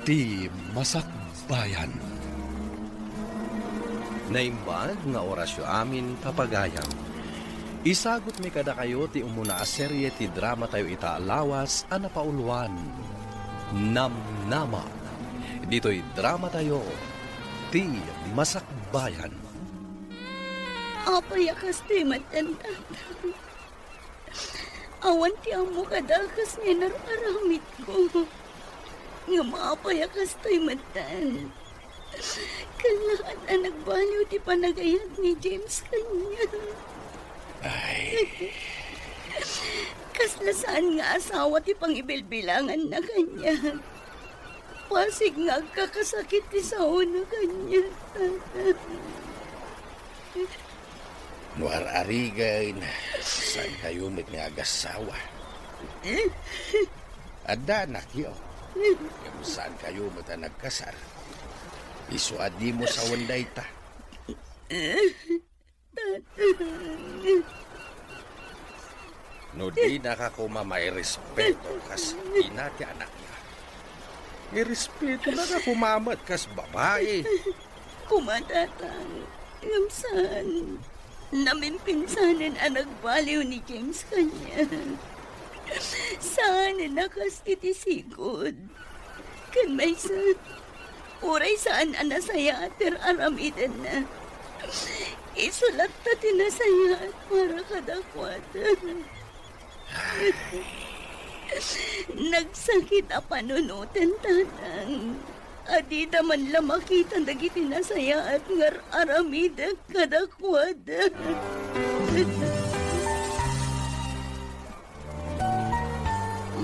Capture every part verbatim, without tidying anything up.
Ti Masakbayan. Naimbag nga orasyo amin, papagayam. Isagutmi kadakayo ti umuna a serie ti dramatayo ita a lawas a napauloan, Namnama. Ditoy dramatayo, Ti Masakbayan. Apay a kastoy met, Tatang? Awan ti ammo kadakes nga inar-aramidko. Ngem apay a kastoy metten? Kellaat a nagbaliw ti panagayat ni James kaniak. Ay. Kasla saan nga asawa ti pangibilbilanganna kaniak. Pasig nga agkakasakit ti saona kaniak, Tatang. No ar-arigen, saankayo met nga agasawa. Adda anakyo. Ngem saankayo met a nagkasar. Isu a dimo sawen dayta. No dinaka koma mairespeto kas ina ti anakna, irespetonaka koma met kas babai. Koma, Tatang, ngem saan. Namimpinsanen a nagbaliw ni James kaniak. Saanen a kas iti sigud. Ken maysa, uray saan a nasayaat ti ar-aramidenna, isu latta ti nasayaat para kadakuada. Nagsakit a panunoten, Tatang, a dida man la makita dagiti nasayaat nga ar-aramidek kadakuada.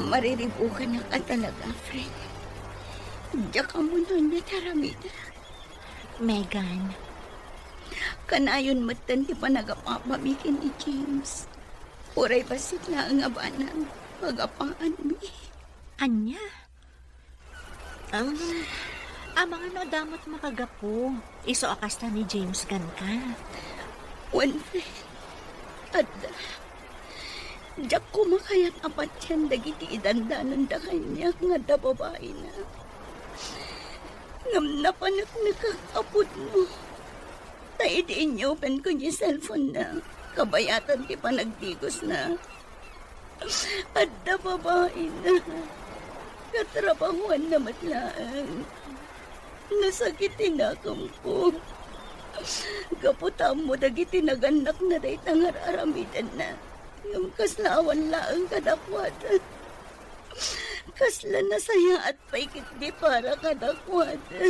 Mariribukanak a talaga, Fred. Diak ammo no ania ti aramidek. Megan, kanayon metten ti panagapapami ken ni James. Uray bassit laeng a banag, pagapaanmi. Ania? Ah, amangan no adda met makagapu. Isu a kasta ni James kenka. Wen, Fred, adda. Diak koma kayat a patien dagiti idandananda kaniak nga adda babaina. Ngem napaneknekak a pudno. Ta idi inyupenko diay cellphone-na, kabayatan ti panagdigosna, adda babaina. Katrabahuanna met laeng. Nasakit ti nakemko. Gapu ta ammo dagiti nagannakna dayta nga ar-aramidenna. Ngem kasla awan laeng kadakuada. Kasla nasayaat pay ketdi para kadakuada.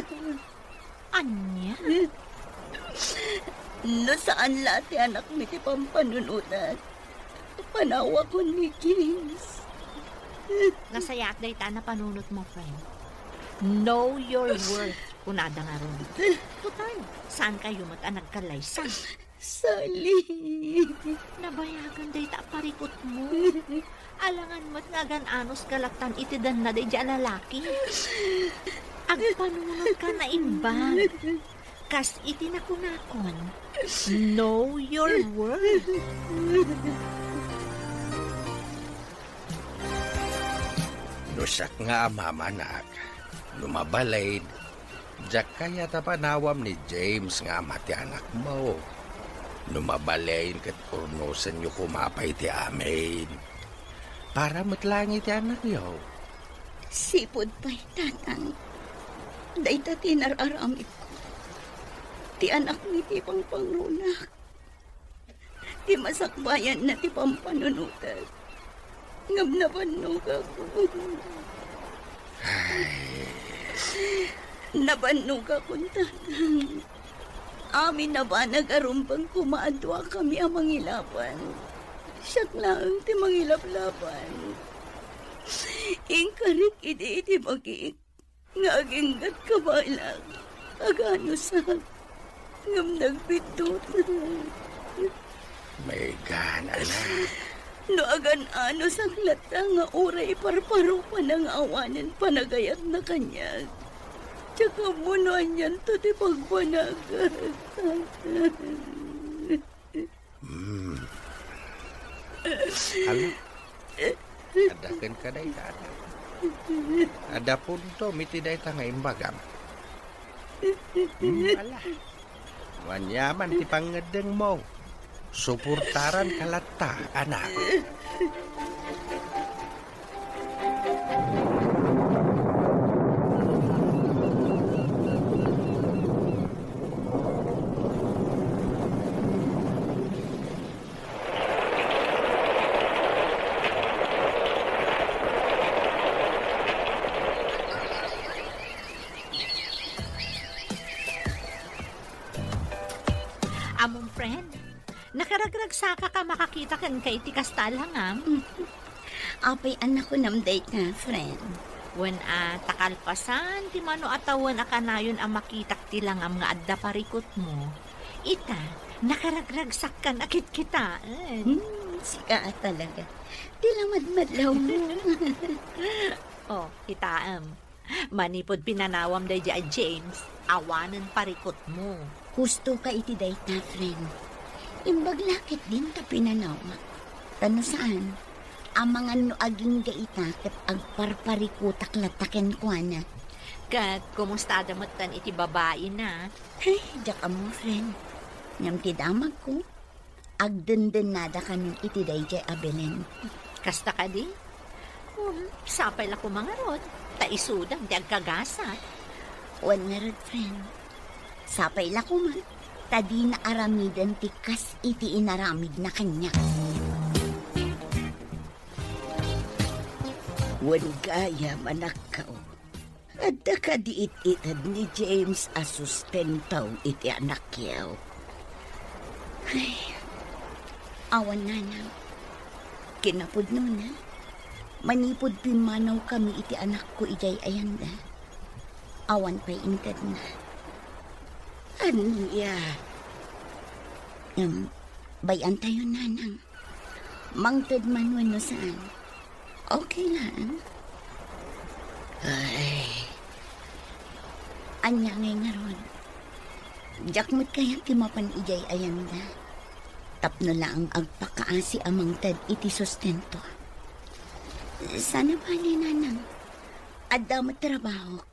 Ania? No saan la ti anakmi ti pampanunotak, panawakon ni James. Nasayaat dayta a napanunotmo, friend. Know your worth, kunada ngarud. Total, saankayo met a nagkallaysa. Sally. Nabayagan dayta a parikutmo. Alangan met nga agan-anos ka lattan iti danna daydiay a lalaki. Agpanunotka naimbag. Kas iti nakunakon, know your worth. No siak nga amamanak, no mabalin, diak kayat a panawam ni James nga ama ti anakmo. No mabalin ket urnosenyo koma pay ti amin. Para met laeng iti anakyo. Sipud pay, Tatang, dayta ti inar-aramidko. Ti anakmi ti pangpangrunak. Ti masakbayanna ti pampanunotek. Ngem nabannogakon. Ay. Nabannogakon, Tatang. Amin a banag a rumbeng koma a duakami a mangilaban. Siak laeng ti mangilablaban. Inkarik idi iti bagik nga aginggatka balang. Aganosak, ngem nagbiddutna. Megan, anak. No agan-anosak latta nga uray parparo panangawanen panagayatna kaniak, diak ammo no anianto ti pagbanagak. Hmm. Hala, adda kenka dayta, anak. Adda puntom iti dayta nga imbagam. Hmm, ala. Aniaman ti pangngeddengmo. Suportaranka latta, anak. Ammom, friend, nakaragragsakak a makakita kenka iti kasta a langam. Apay a nakunam dayta, friend? Wen a, ta kalpasan ti mano a tawen a kanayon a makitak ti langam nga adda parikutmo, ita, nakaragragsakkan a kitkitaen. Hmm, sika a talaga. Ti lamadmadlawmo. Oh, kitaem. Manipud pinanawam daydiay a James, awanen parikutmo. Hustoka iti dayta, friend. Imbag la ketdin ta pinanawak. Ta no saan, amangan no agingga ita ket agparparikutak latta kenkuana. Ket kumusta da metten iti babaina? Ay, diak ammo, friend. Ngem ti damagko, agdendennadakamin iti daydiay a Belen. Kasta kadi? Um, sapay la koma ngarud, ta isudan ti agkagasat. Wen ngarud, friend. Sapay la koma, ta dina aramiden ti kas iti inaramidna kaniak. Wen gayam, anakko. Adda kadi it-ited ni James a sustento iti anakyo? Ay, awan, nanang. Kinapudnona, manipud pimmanawkami iti anakko idiay ayanda, awan pay intedna. Ania? Em, bay-antayo, nanang. Mangted man wenno saan, okay lang. Ay. Ania ngay ngarud? Diak met kayat ti mapan idiay ayanda. Tapno laeng agpakaasi a mangted iti sustento. Saan a bale, nanang. Adda met trabahok.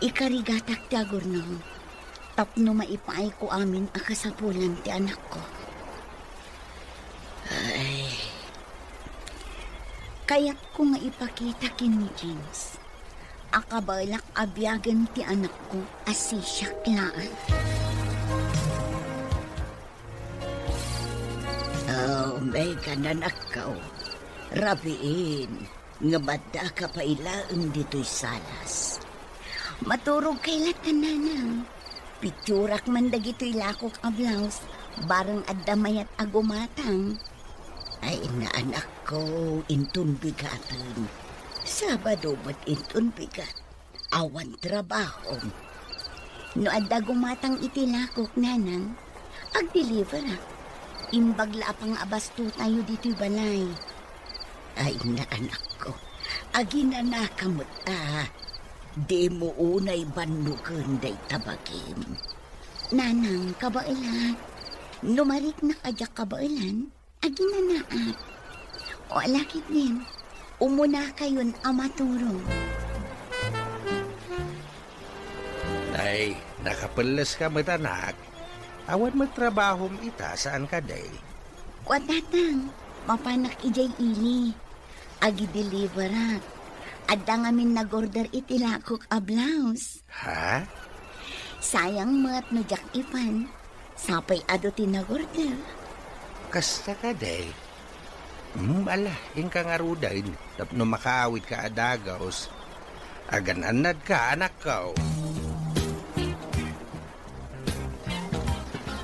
Ikarigatak ti agurnong tapno maipaayko amin a kasapulan ti anakko. Ay. Kayatko nga ipakita ken ni James a kabaelak a biagen ti anakko a sisiak laeng. Oh, Megan, anakko. Rabiin. Ngem addaka pay laeng ditoy salas. Maturogkay latta, nanang. Pitsurak man dagitoy lakok a blouse, bareng adda mayat a gumatang. Ay, naanakko, inton bigaten. Sabado met inton bigat. Awan trabahom. No adda gumatang iti lakok, nanang, agdeliverak. Imbag la a pangabastotayo ditoy balay. Ay, naanakko, aginanaka met a. Dimo unay bannogen dayta bagim. Nanang, kabaelak. No mariknak a diak kabaelan, aginanaak. O, ala ketdin, umunakayon a maturog. Nay, nakapelleska met, anak. Awan met trabahom ita, saan kadi? Kua, tatang, mapanak idiay ili. Agideliverak. Adda ngamin nagorder iti lakok a blouse. Ha? Sayang met no diak ipan. Sapay adu ti nagorder. Kasta kadi? Hmm, ala, inka ngaruden tapno makaawidka a dagus. Agan-annadka, anakko.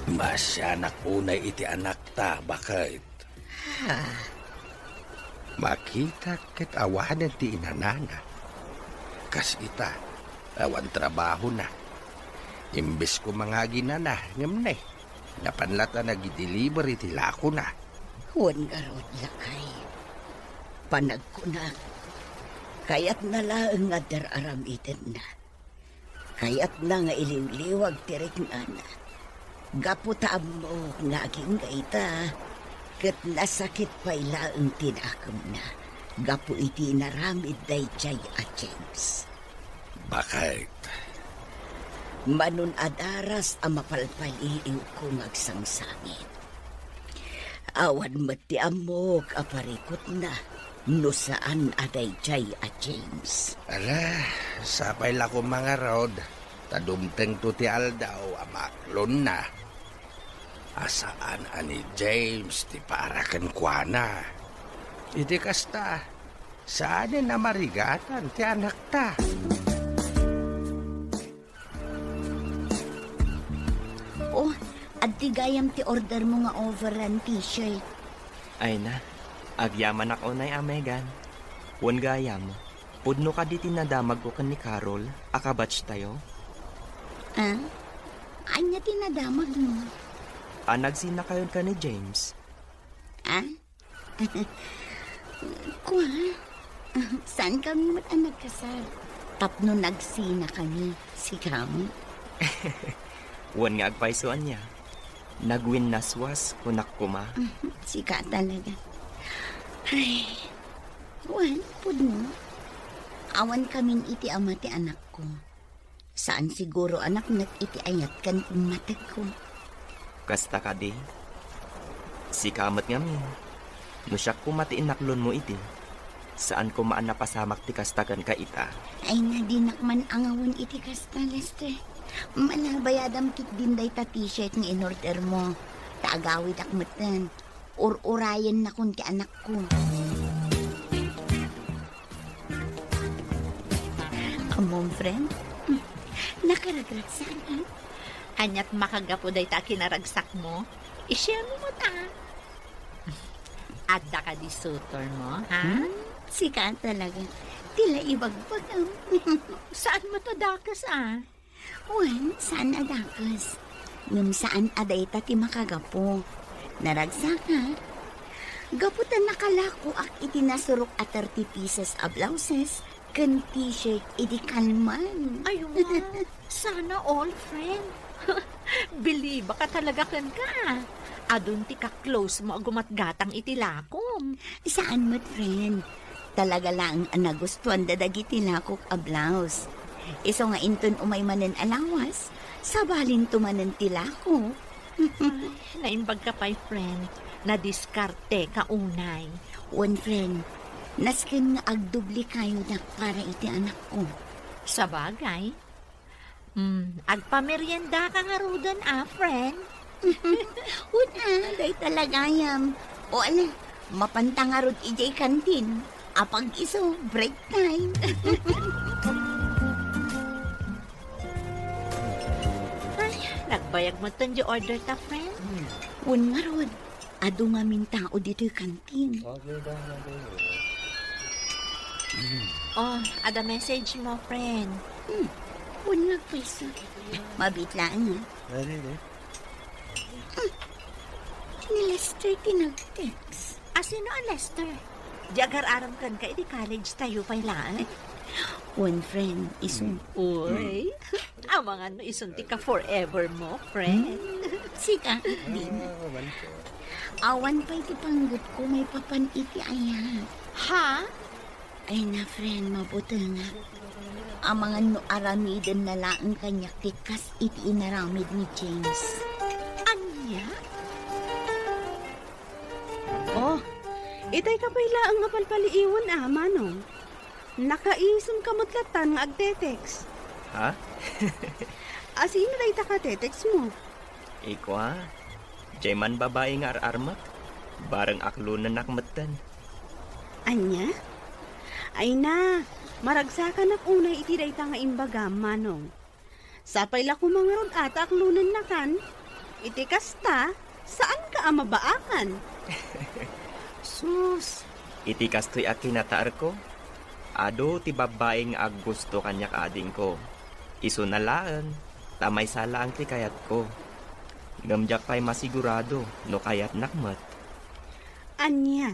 Maasianak unay iti anakta, baket. Ah. Makitak ket awanen ti inanana. Kas ita, awan trabahona. Imbes koma nga aginana, ngem ne, napan latta nagideliver iti lakona. Wen ngarud, lakay. Panagkunak, kayatna laeng nga dar-aramidenna. Kayatna nga iliwliwag ti riknana. Gapu ta ammok nga agingga ita, ket nasakit pay laeng ti nakemna. gapu iti inaramid daydiay a James. Bakit? Manon a daras a mapalpaliiwko nga agsangsangit. Awan met ti ammok a parikutna no saan a daydiay a James. Ala, sapay la koma ngarud, ta dumtengto ti aldaw a maaklonna. A saan a ni James ti para kenkuana. Iti kasta, saanen a marigatan ti anakta. Oh, adda gayam ti order mo nga overall t-shirt. Ay na, agyamanak unay a, Megan. Wen gayam, pudno kadi ti nadamagko ken ni Carol a kabatch tayo? Ah? Ania ti nadamagmo? A, nagsinakayon ken ni James. Ah? Kua, saan kami met a nagkasar? Tapno nagsinakami, sika met. Wen nga agpayso ania, nagwinnaswas, kunak koma. Sika talaga. Ay, wen, pudno. Awan kamin iti ama ti anakko. Saan siguro a napnek iti ayat ken pammategko. Kasta kadi? Sika met ngamin. No siak koma ti inaklonmo idi, saan koma a napasamak ti kasta kenka ita. Ay na, dinak man angawen iti kasta, Lester. Mala, bayadam ketdin dayta t-shirt nga in-order mo. Ta agawidak metten. Ur-urayennakon ti anakko. Ammom, friend? Nakaragragsak, eh? Aniat makagapu dayta a kinaragsakmo? I-share mo met, a. Adda kadi suitor mo, ha? Hmm? Sika talaga. Ti la ibagbagam. Saan met a dakes, a? Wen, saan a dakes. Ngem saan a dayta ti makagapu. Naragsakak. Gapu ta nakalakoak iti nasurok a thirty pieces a blouses ken t-shirt idi kalman. Ay, wa. Sana all, friend. Believe ka talaga kenka. Adun ti ka-close mo a gumatgatang iti lakom. Saan met, friend. Talaga laeng a nagustuanda dagiti lakok a blouse. Isu nga inton umay manen a lawas, sabalinto manen ti lako. Ay, naimbag ka pay, friend. Nadiskarteka unay. Wen, friend, nasken nga agdubli kayodak para iti anakko. Sabagay. Hmm, agpameriendaka ngaruden, a, friend? Wen, a, dayta la gayam. O, ala, mapanta ngarud idiay kantin. Apag-isu, break time. Ay, nagbayag metten diay order ta, friend. Wen ngarud, adu ngamin tao ditoy kantin. Oh, ada message mo, friend. Hmm. Wen nga, pwesto. Mabiit laeng, a. Ni Lester ti nag-text. A, sino a Lester? Di agar-aram kenka idi college tayo pay laeng? Wen, friend, isu. Uy, amangan no isun ti ka-forever mo, friend. Hmm, sika, din. Awan pay ti panggepko maipapan iti ayat. Ha? Ay na, friend, mabutengak. Amangan no aramidenna laeng kaniak ti kas iti inaramid ni James. Ania? Oh, itay ka pay laeng nga palpaliiwen, a, Manong. Nakaisem ka met latan nga agte-text. Ha? A, sino dayta ka te-text mo? Ikua, diay man babai nga ar-armek, bareng aklonennak metten. Ania? Ay na, maragsakanak unay iti dayta nga imbagam, Manong. Sapay la koma ngarud a ta aklonennakan. Iti kasta, saanka a mabaakan. Sus, iti kastoy a kinataerko, adu ti babbai nga aggusto kaniak, adingko. Isuna laeng, ta maysa laeng ti kayatko. Ngem diak pay masigurado no kayatnak met. Ania?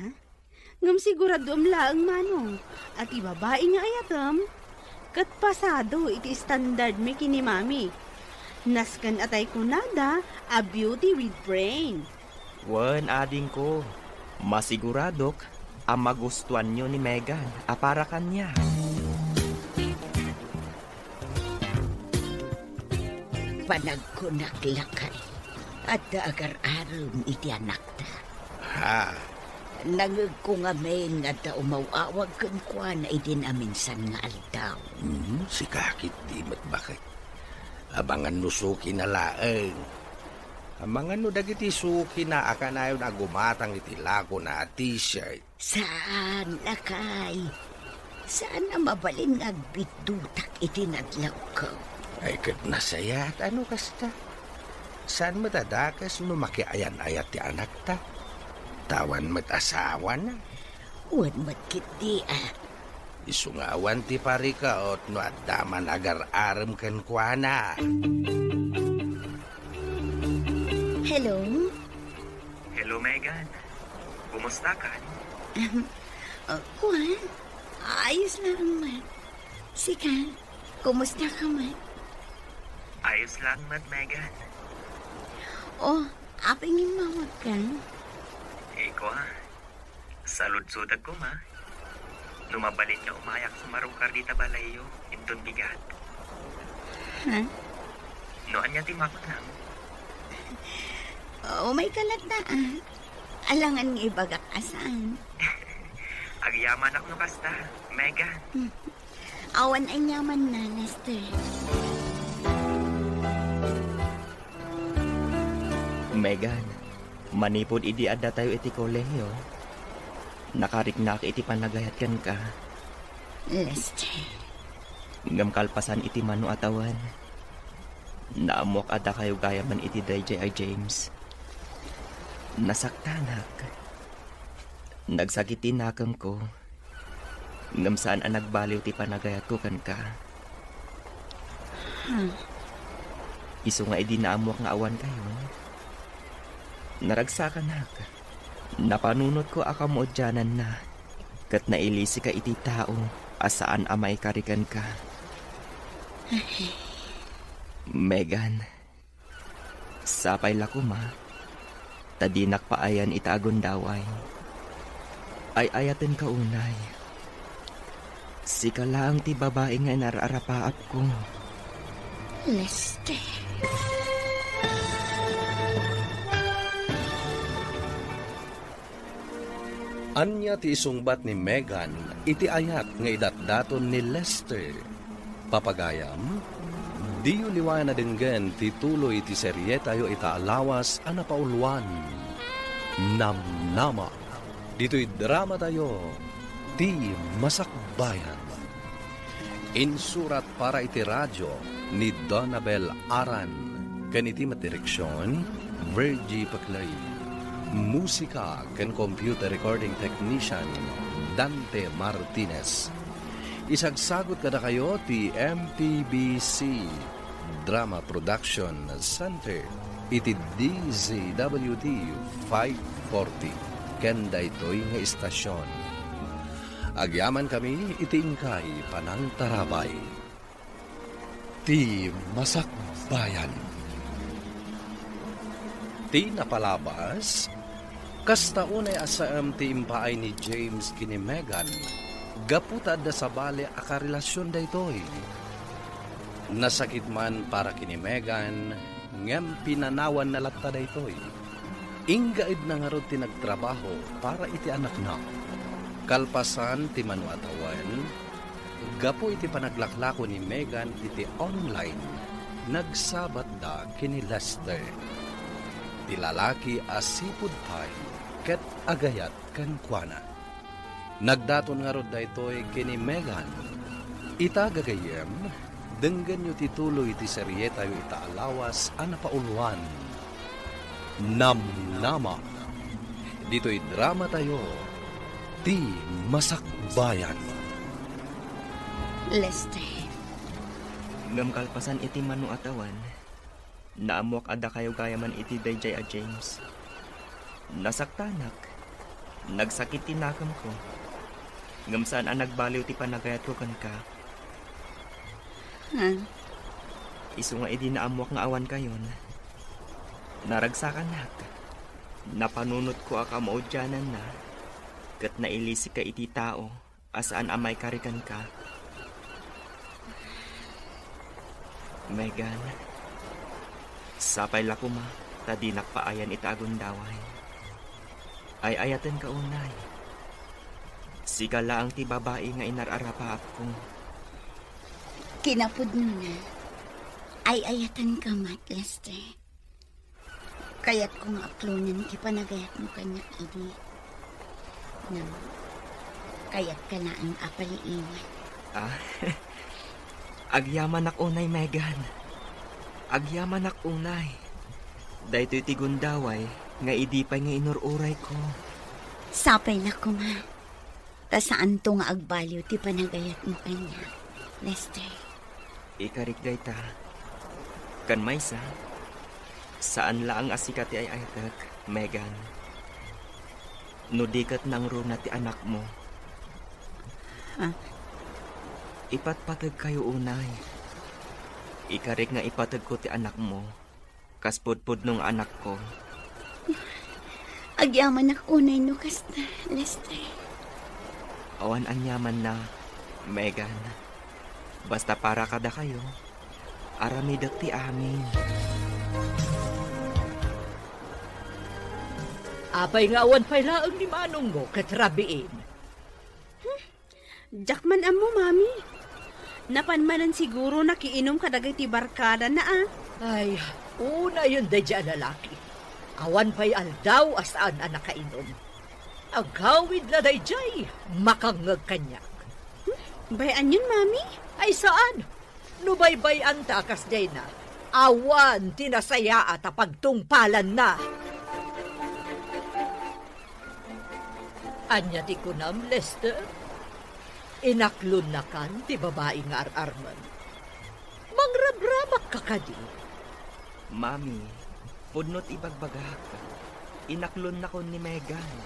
Ngem siguradoem laeng, Manong, a ti babai nga ayatem ket pasado iti standard mi ken ni Mami. Nasken a tay kunada a beauty with brain. Wen, adingko, masiguradok a magustuanyo ni Megan a para kaniak. Panagkunak lakay, adda agar-arem iti anakta. Ha? Nangegko ngamin nga adda umaw-awag kenkuana idin a minsan nga aldaw. Hmm, sika ketdi met baket. Amangan no sukina laeng. Amangan no dagiti sukina a kanayon a gumatang iti lakona a t-shirt. Saan, lakay. Saan a mabalin nga agbiddutak iti nadlawko. Ay, ket nasayaat a no kasta. Saan met a dakes no makiayan-ayat ti anakta? Ta awan met asawana. Wen met ketdi a. Isu nga awan ti parikaot no adda man agar-arem kenkuana. Hello? Hello, Megan. Kumusta ka? Ahem. Ah, kuan? Ayos lang man. Sika, kumusta ka man? Ayos lang met, Megan. Oh, apay nga immawag ka? Iko, ah. Saludsodek koma. No mabalin nga umayak sumarungkar dita balayyo, inton bigat. Ha? No ania ti makunam? Umay ka latta, ah. Alangan nga ibagak a saan. Agyamanak no kasta, Megan. Hmm. Awan aniamanna, Lester. Megan, manipud idi addatayo iti kolehiyo, nakariknak iti panagayat kenka. Lester. Ngem kalpasan iti mano a tawen, naammoak a dakayo gayamen iti daydiay a James. Nasaktanak. Nagsakit ti nakemko. Ngem saan a nagbaliw ti panagayatko kenka. Hmm. Isu nga idi naammoak nga awan kayo, naragsakanak. Napanunotko a kamaudiananna, ket nailisika iti tao a saan a maikari kenka. Megan, sapay la koma, ta dinak paayan ita a gundaway. Ay-ayatenka unay. Sika laeng ti babai nga inar-arapaapko. Lester. Ania ti isungbat ni Megan iti ayat nga idatdaton ni Lester? Papagayam, diyo liwayan a denggen ti tuloy ti serietayo ita a lawas a napauluan, Namnama. Ditoy dramatayo, Ti Masakbayan. Insurat para iti radio ni Donabel Aran, ken iti met direksion, Virgie Paclay. Musika ken computer recording technician, Dante Martinez. Isagsagut kadakayo ti M P B C Drama Production Center iti D Z W T five forty ken daytoy nga istasion. Agyamankami iti inkay panangtarabay. Ti Masakbayan. Ti napalabas, kasta unay a saem ti impaay ni James ken ni Megan, gapu ta adda sabali a karelasion daytoy. Nasakit man para ken ni Megan, ngem pinanawanna latta daytoy. Inggaedna ngarud ti nagtrabaho para iti anakna. Kalpasan ti mano a tawen, gapu iti panaglaklako ni Megan iti online, nagsabatda ken ni Lester. Ti lalaki a sipud pay ket agayat kenkuana. Nagdaton ngarud daytoy ken ni Megan. Ita, gagayyem, denggenyo ti tuloy ti serietayo ita a lawas a napauluan, Namnama. Ditoy dramatayo, Ti Masakbayan. Lester. Ngem kalpasan iti mano a tawen, naammoak a dakayo gayamen iti daydiay a James. Nasaktanak. Nagsakit ti nakemko. Ngem saan a nagbaliw ti panagayatko kenka. Ha? Isu nga idi naammoak nga awan kayon, naragsakanak. Napanunotko a kamaudiananna. ket nailisika iti tao a saan a maikari kenka. Megan, sapay la koma ta dinak paayan ita a gundaway. Ay-ayatenka unay. Sika laeng ti babai nga inar-arapaapko. Kinapudnona, ay-ayatenka met, Lester. Kayatko nga aklonen ti panagayatmo kaniak idi. Ngem, kayatka laeng a paliiwan. Ah, agyamanak unay, Megan. Agyamanak unay. Daytoy ti gundaway nga idi pay nga inur-urayko. Sapay la koma. Ta saanto nga agbaliw ti panagayatmo kaniak, Lester. Ikarik dayta. Ken maysa, saan laeng a sika ti ay-ayatek, Megan. No di ket nangruna ti anakmo. Ha? Ipatpategkayo unay. Ikarik nga ipategko ti anakmo kas pudpudno nga anakko. Agyamanak unay no kasta, Lester. Awan aniamanna, Megan. Basta para kadakayo, aramidek ti amin. Apay nga awan pay laeng ni manongmo ket rabiin? Diak man ammo, Mami. Napan manen siguro nakiinum kadagiti barkadana, a. Ay, unayen daydiay a lalaki. Awan pay aldaw a saan a nakainum. Agawid la daydiay, makangngeg kaniak. Hmm? Bay-anyon, Mami? Ay, saan. No baybay-anta a kasdiayna, awan ti nasayaat a pagtungpalanna. Ania ti kunam, Lester? Inaklonnakan ti babai nga ar-armen. Mangrabrabakka kadi? Mami, pudno ti ibagbagak. Inaklonnakon ni Megan.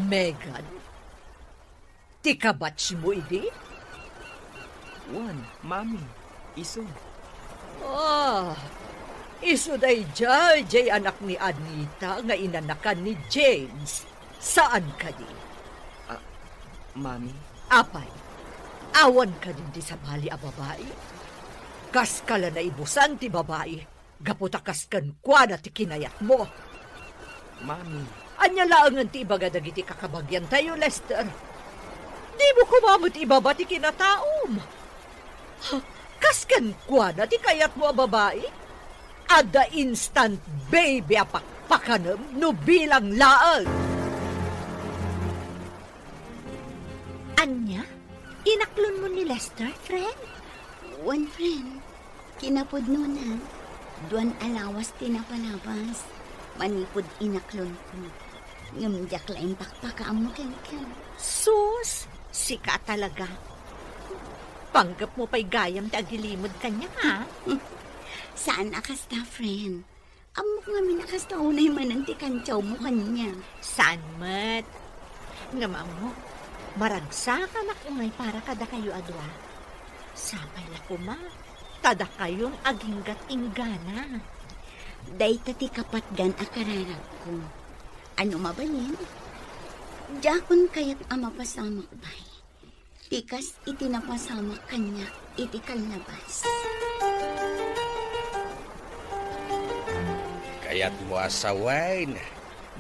Megan? Ti kabatsmo idi? Wen, Mami, isu. Ah, isu daydiay, diay anak ni Anita nga inanakan ni James. Saan kadi? Ah, Mami? Apay, awan kadin ti sabali a babai? Kaska la naibusan ti babai gapu ta kas kenkuana ti kinayatmo. Mami. Ania laengen ti ibaga dagiti kakabagiantayo, Lester? Dimo koma met ibaba ti kinataom. Ha, kas kenkuana ti kayatmo a babai? Adda instant baby a pakpakanem no bilang laeng. Ania? Inaklonmo ni Lester, friend? Wen, friend. Kinapudnona, duan a lawas ti napalabas manipud inaklonko. Ngem diak laeng pakpakaammo kenka. Sus, sika talaga. Panggepmo pay gayam ti agilimud kaniak, a? Saan a kasta, friend. Ammok ngamin a kasta unay manen ti kantiawmo kaniak. Saan met. Ngem ammok, maragsakanak unay para kadakayo a dua. Sapay la koma ta dakayon aginggat inggana. Dayta ti kapatgan a kararagko. Ano mabalin? Diakon kayat a mapasamak, bay. Ti kas iti napasamak kaniak iti kalnabas. Kayatmo a sawen,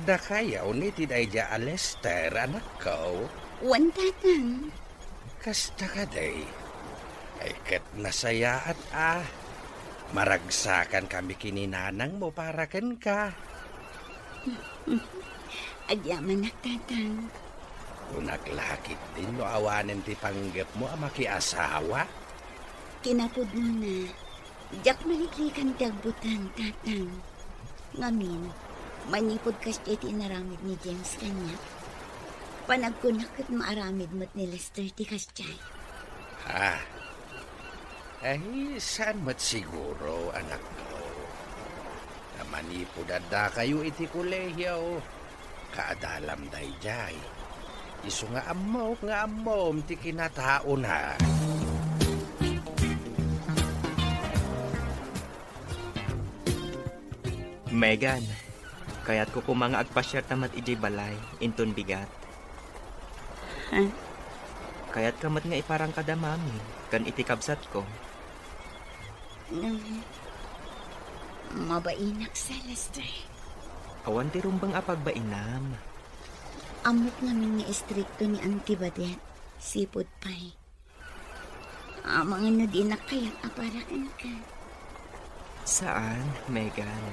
dakayo ni ti daydiay a Lester, anakko? Wen, tatang. Kasta kadi? Ay, ket nasayaat a. Maragsakankami ken ni nanangmo para kenka. Agyamanak, tatang. Kunak la ketdin no awanen ti panggepmo a makiasawa? Kinapudnona, diak maliklikan ti agbutang, tatang. Ngamin, manipud kasdiay ti inaramid ni James kaniak, panagkunak ket maaramid met ni Lester ti kasdiay. Ah. Ay, saan met siguro, anakko? Ta manipud addakayo iti kolehio, kaadalam daydiay. Isu nga ammok nga ammom ti kinataona. Megan, kayatko koma nga agpasiarta met idiay balay, inton bigat. Kayatka met nga iparang kada mami ken iti kabsatko. Mm. Mabainak sa, Lester. Awan ti rumbeng a pagbainam. Ammok ngamin nga istrikto ni Auntie Badet, sipud pay. Amangan no dinak kayat a para kenka. Saan, Megan.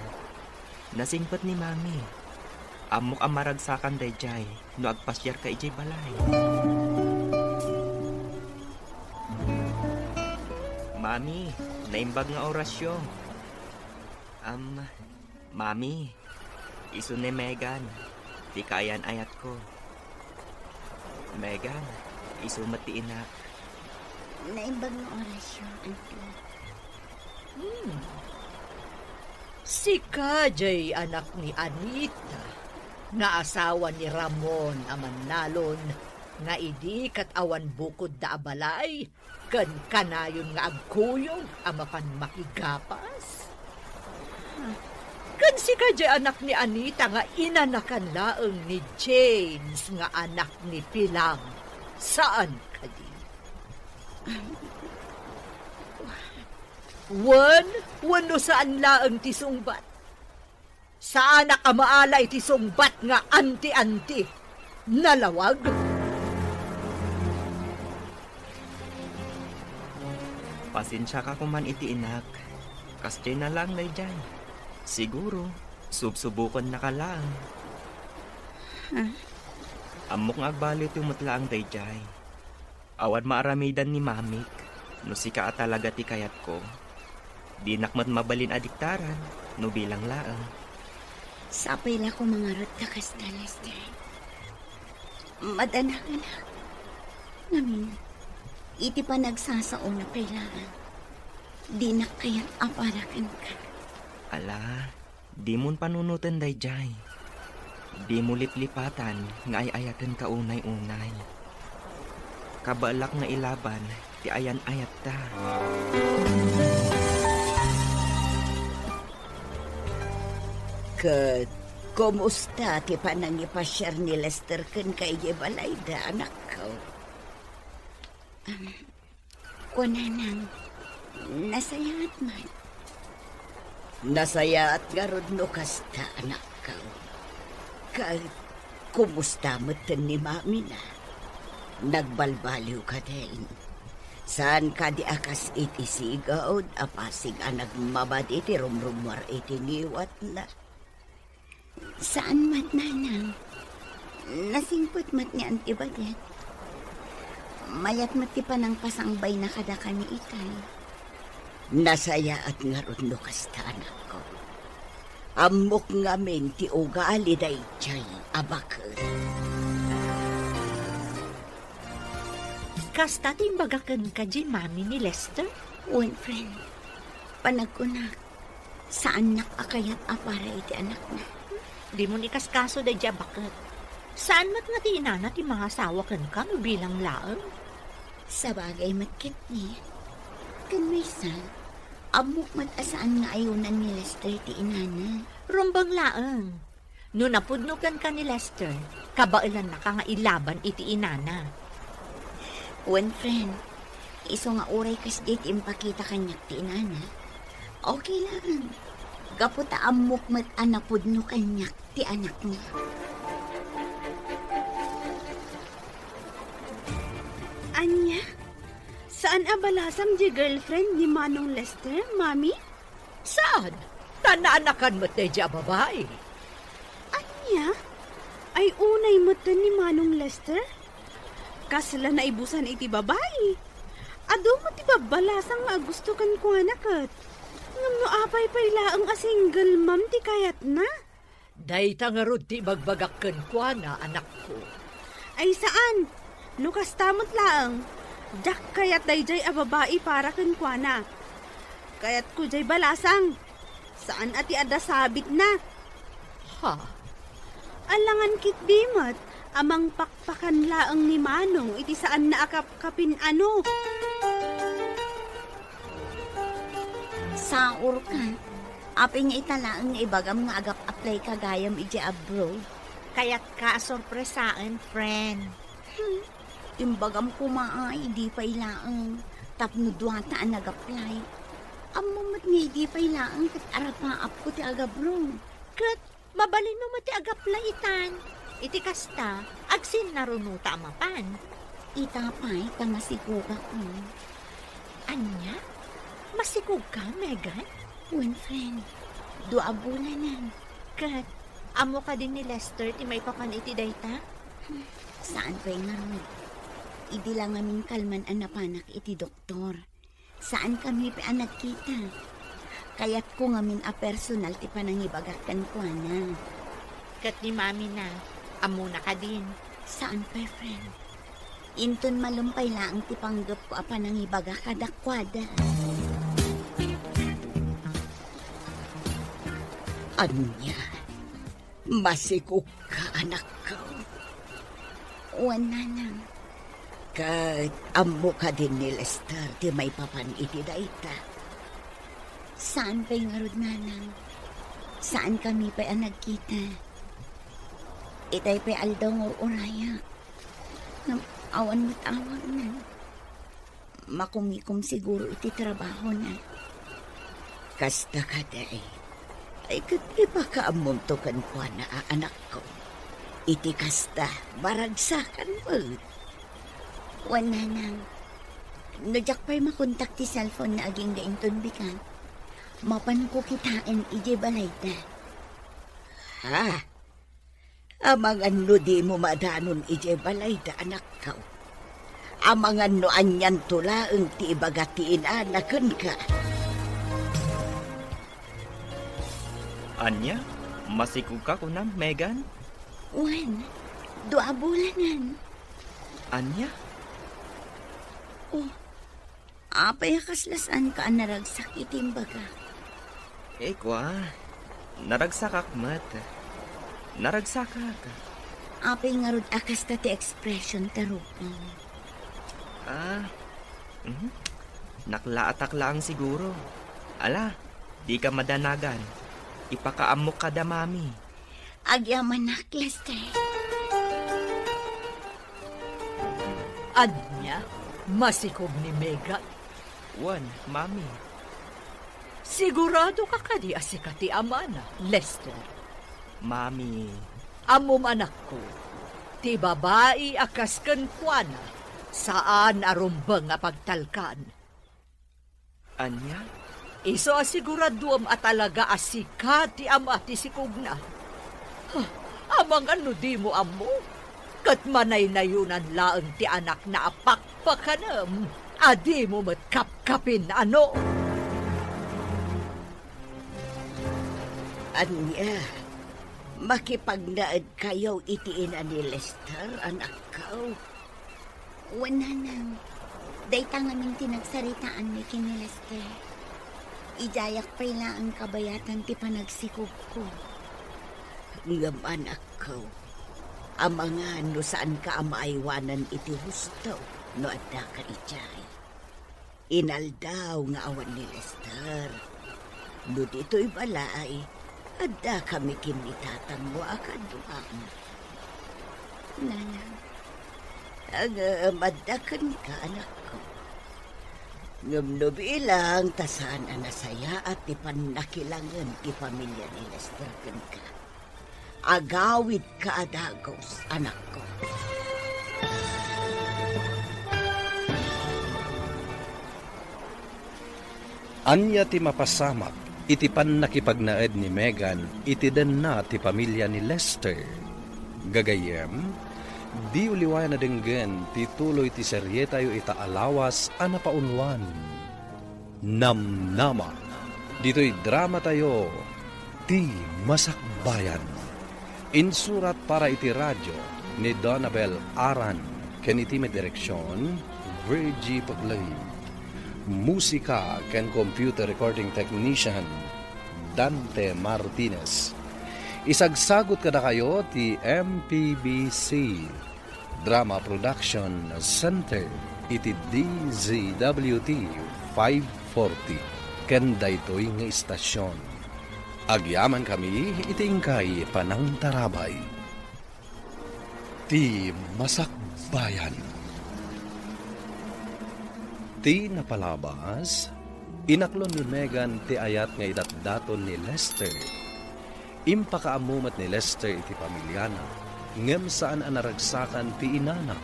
Nasingpet ni Mami. Ammok a maragsakan daydiay no agpasiarka idiay balay. Mami, naimbag nga orasyo. Am, Mami, isu ni Megan, ti kaayan-ayatko. Megan, isu met ti inak. Naimbag nga orasyo, Auntie. Hmm. Sika jay anak ni Anita, nga asawa ni Ramon a mannalon, nga idi ket awan bukodda a balay, ken kanayon nga agkuyog a mapan makigapas? Ken sika jay anak ni Anita nga inanakan laeng ni James nga anak ni Pilang, saan kadi? Wen, wenno saan laeng ti sungbat? Saanak a maala iti sungbat nga anti-anti. Nalawag. Pasensiaka koman iti inak. Kasdiay na laeng daydiay. Siguro, subsubokannaka laeng. Huh? Ammok nga agbaliwto met laeng daydiay. Awan maaramidan ni Mamik, no sika a talaga ti kayatko. Dinak met mabalin a diktaran, no bilang laeng. Sapay la koma ngarud ta kasta, Lester. Madanakenak. Ngamin, iti panagsasaona pay laeng, dinak kayat a para kenka. Ala, dimon panunoten daydiay. Dimo liplipatan nga ay-ayatenka unay-unay. Kabaelak nga ilaban ti ayan-ayatta. Ket kumusta ti panangipasiar ni Lester kenka idiay balayda, anakko? Am, Kunanang, nasayaat man. Nasayaat ngarud no kasta, anakko. Ket kumusta metten ni mamina? Nagbalbaliw kadin? Saan kadi a kas iti sigud a pasig a nagmabadi ti rumrumuar iti ngiwatna? Saan met, nanang. Nasingpet met ni Auntie Badet. Mayat met ti panangpasangbayna kadakami itay. Nasayaat ngarud no kasta, anakko. Ammok ngamin ti ugali daydiay a baket. Kasta ti imbaga kenka diay mami ni Lester? Wen, friend. Panagkunak, saannak a kayat a para iti anakna. Dimon ikaskaso daydiay a baket. Saan met nga ti inana ti mangasawa kenka no bilang laeng? Sabagay met ketdi. Ken maysa, ammok met a saan nga ayonan ni Lester ti inana. Rumbeng laeng. No napudno kenka ni Lester, kabaelannaka nga ilaban iti inana. Wen, friend, isu nga uray kasdiay ti impakita kaniak ti inana, okay laeng. Gapu ta ammok met a napudno kaniak ti anakna. Ania? Saan a balasang diay girlfriend ni Manong Lester, Mami? Saan? Ta naanakan met daydiay a babai. Ania? Ay unay metten ni Manong Lester? Kasla naibusan iti babai. Adu met ti babbalasang nga agusto kenkuana ket. Ngem no apay pay laeng a single mom ti kayatna? Dayta ngarud ti ibagbagak kenkuana, anakko. Ay saan! No kasta met laeng, diak kayat daydiay a babai para kenkuana. Kayatko diay balasang. Saan a ti adda sabitna. Ha? Alangan ketdi met a mangpakpakan laeng ni Manong iti saanna a kapkapin-ano. Saurka. Apay nga ita laeng nga ibagam nga agap-applyka gayam idiay abroad? Kayatka a sorpresaen, friend. Hmm. Imbagam koma a idi pay laeng tapno duata a nag-apply. Ammom met nga idi pay laeng ket arapaapko ti agabrong. Ket mabalinmo met ti ag-apply itan. Iti kasta, agsinnarunota a mapan. Ita pay ta masigogak, no? Ania? Masigogka, Megan? Wen, friend. Dua a bulanen. Ket, ammo kadi ni Lester ti maipapan iti dayta? Saan pay ngarud. Idi la ngamin kalman a napanak iti doktor. Saankami pay a nagkita. Kayatko ngamin a personal ti panangibagak kenkuana. Ket ni mamina, ammona kadin? Saan pay, friend. Inton malem pay laeng ti panggepko a panangibagak kadakuada. Ania? Masigogka, anakko? Wen, nanang. Ket ammo kadin ni Lester ti maipapan iti dayta? Saan pay ngarud, nanang. Saankami pay a nagkita. Itay pay aldaw nga ur-urayak. Ngem awan met awagna. Makumikom siguro iti trabahona. Kasta kadi, ay ket ipakaammomto kenkuana a anakko. Iti kasta, maragsakan met. Wen, nanang, no diak pay makontak ti cellphone-na agingga inton bigat, mapanko kitaen idiay balayda. Ha? Amangan no dimo madanon idiay balayda, anakko. Amangan no anianto laeng ti ibaga ti inana kenka. Ania? Masigogka kunam, Megan? Wen, dua a bulanen. Ania? Oh, apay a kasla saanka a naragsak iti imbagak? Eh, kua, naragsakak met. Naragsakak. Apay ngarud a kasta ti expression ta rupam? Ah, mhm. Naklaatak laeng siguro. Ala, dika madanagan. Ipakaammok kada mami. Agyamanak, Lester. Ania? Masikog ni Megan? Wen, mami. Siguradoka kadi a sika ti amana, Lester? Mami. Ammom, anakko, ti babai a kas kenkuana, saan a rumbeng a pagtalkan. Ania? Isu a siguraduem a talaga a sika ti ama ti sikogna. Huh, amangan no dimo ammo, ket manaynayonan laeng ti anakna a pakpakanem a dimo met kapkapin-ano. Ania, makipagnaedkayo iti ina ni Lester, anakko? Wen, nanang, dayta ngamin ti nagsaritaanmi ken ni Lester. Idiayak pay laeng kabayatan ti panagsikogko. Ngem, anakko, amangan no saanka a maaywanan iti husto no addaka idiay. Inaldaw nga awan ni Lester. No ditoy balay, addakami ken ni tatangmo a kaduam. Nanang. Ngem adda kenka, anakko. Ngem no bilang ta saan a nasayaat ti pannakilangen ti pamilia ni Lester kenka. Agawidka a dagus, anakko. Ania ti mapasamak iti pannakipagnaed ni Megan iti denna ti pamilia ni Lester? Gagayyem, diyo liwayan a denggen ti tuloy ti serietayo ita a lawas a napaunwan. Namnama. Ditoy dramatayo, Ti Masakbayan. Insurat para iti radio ni Donabel Aran ken iti may direksion, Virgie Paclay. Musika ken computer recording technician, Dante Martinez. Isagsagut kadakayo ti M P B C Drama Production Center iti D Z W T five forty ken daytoy nga istasion. Agyamankami iti inkay panangtarabay. Ti Masakbayan. Ti napalabas, inaklon ni Megan ti ayat nga idatdaton ni Lester. Impakaammo met ni Lester iti pamiliana, ngem saan a naragsakan ti inana,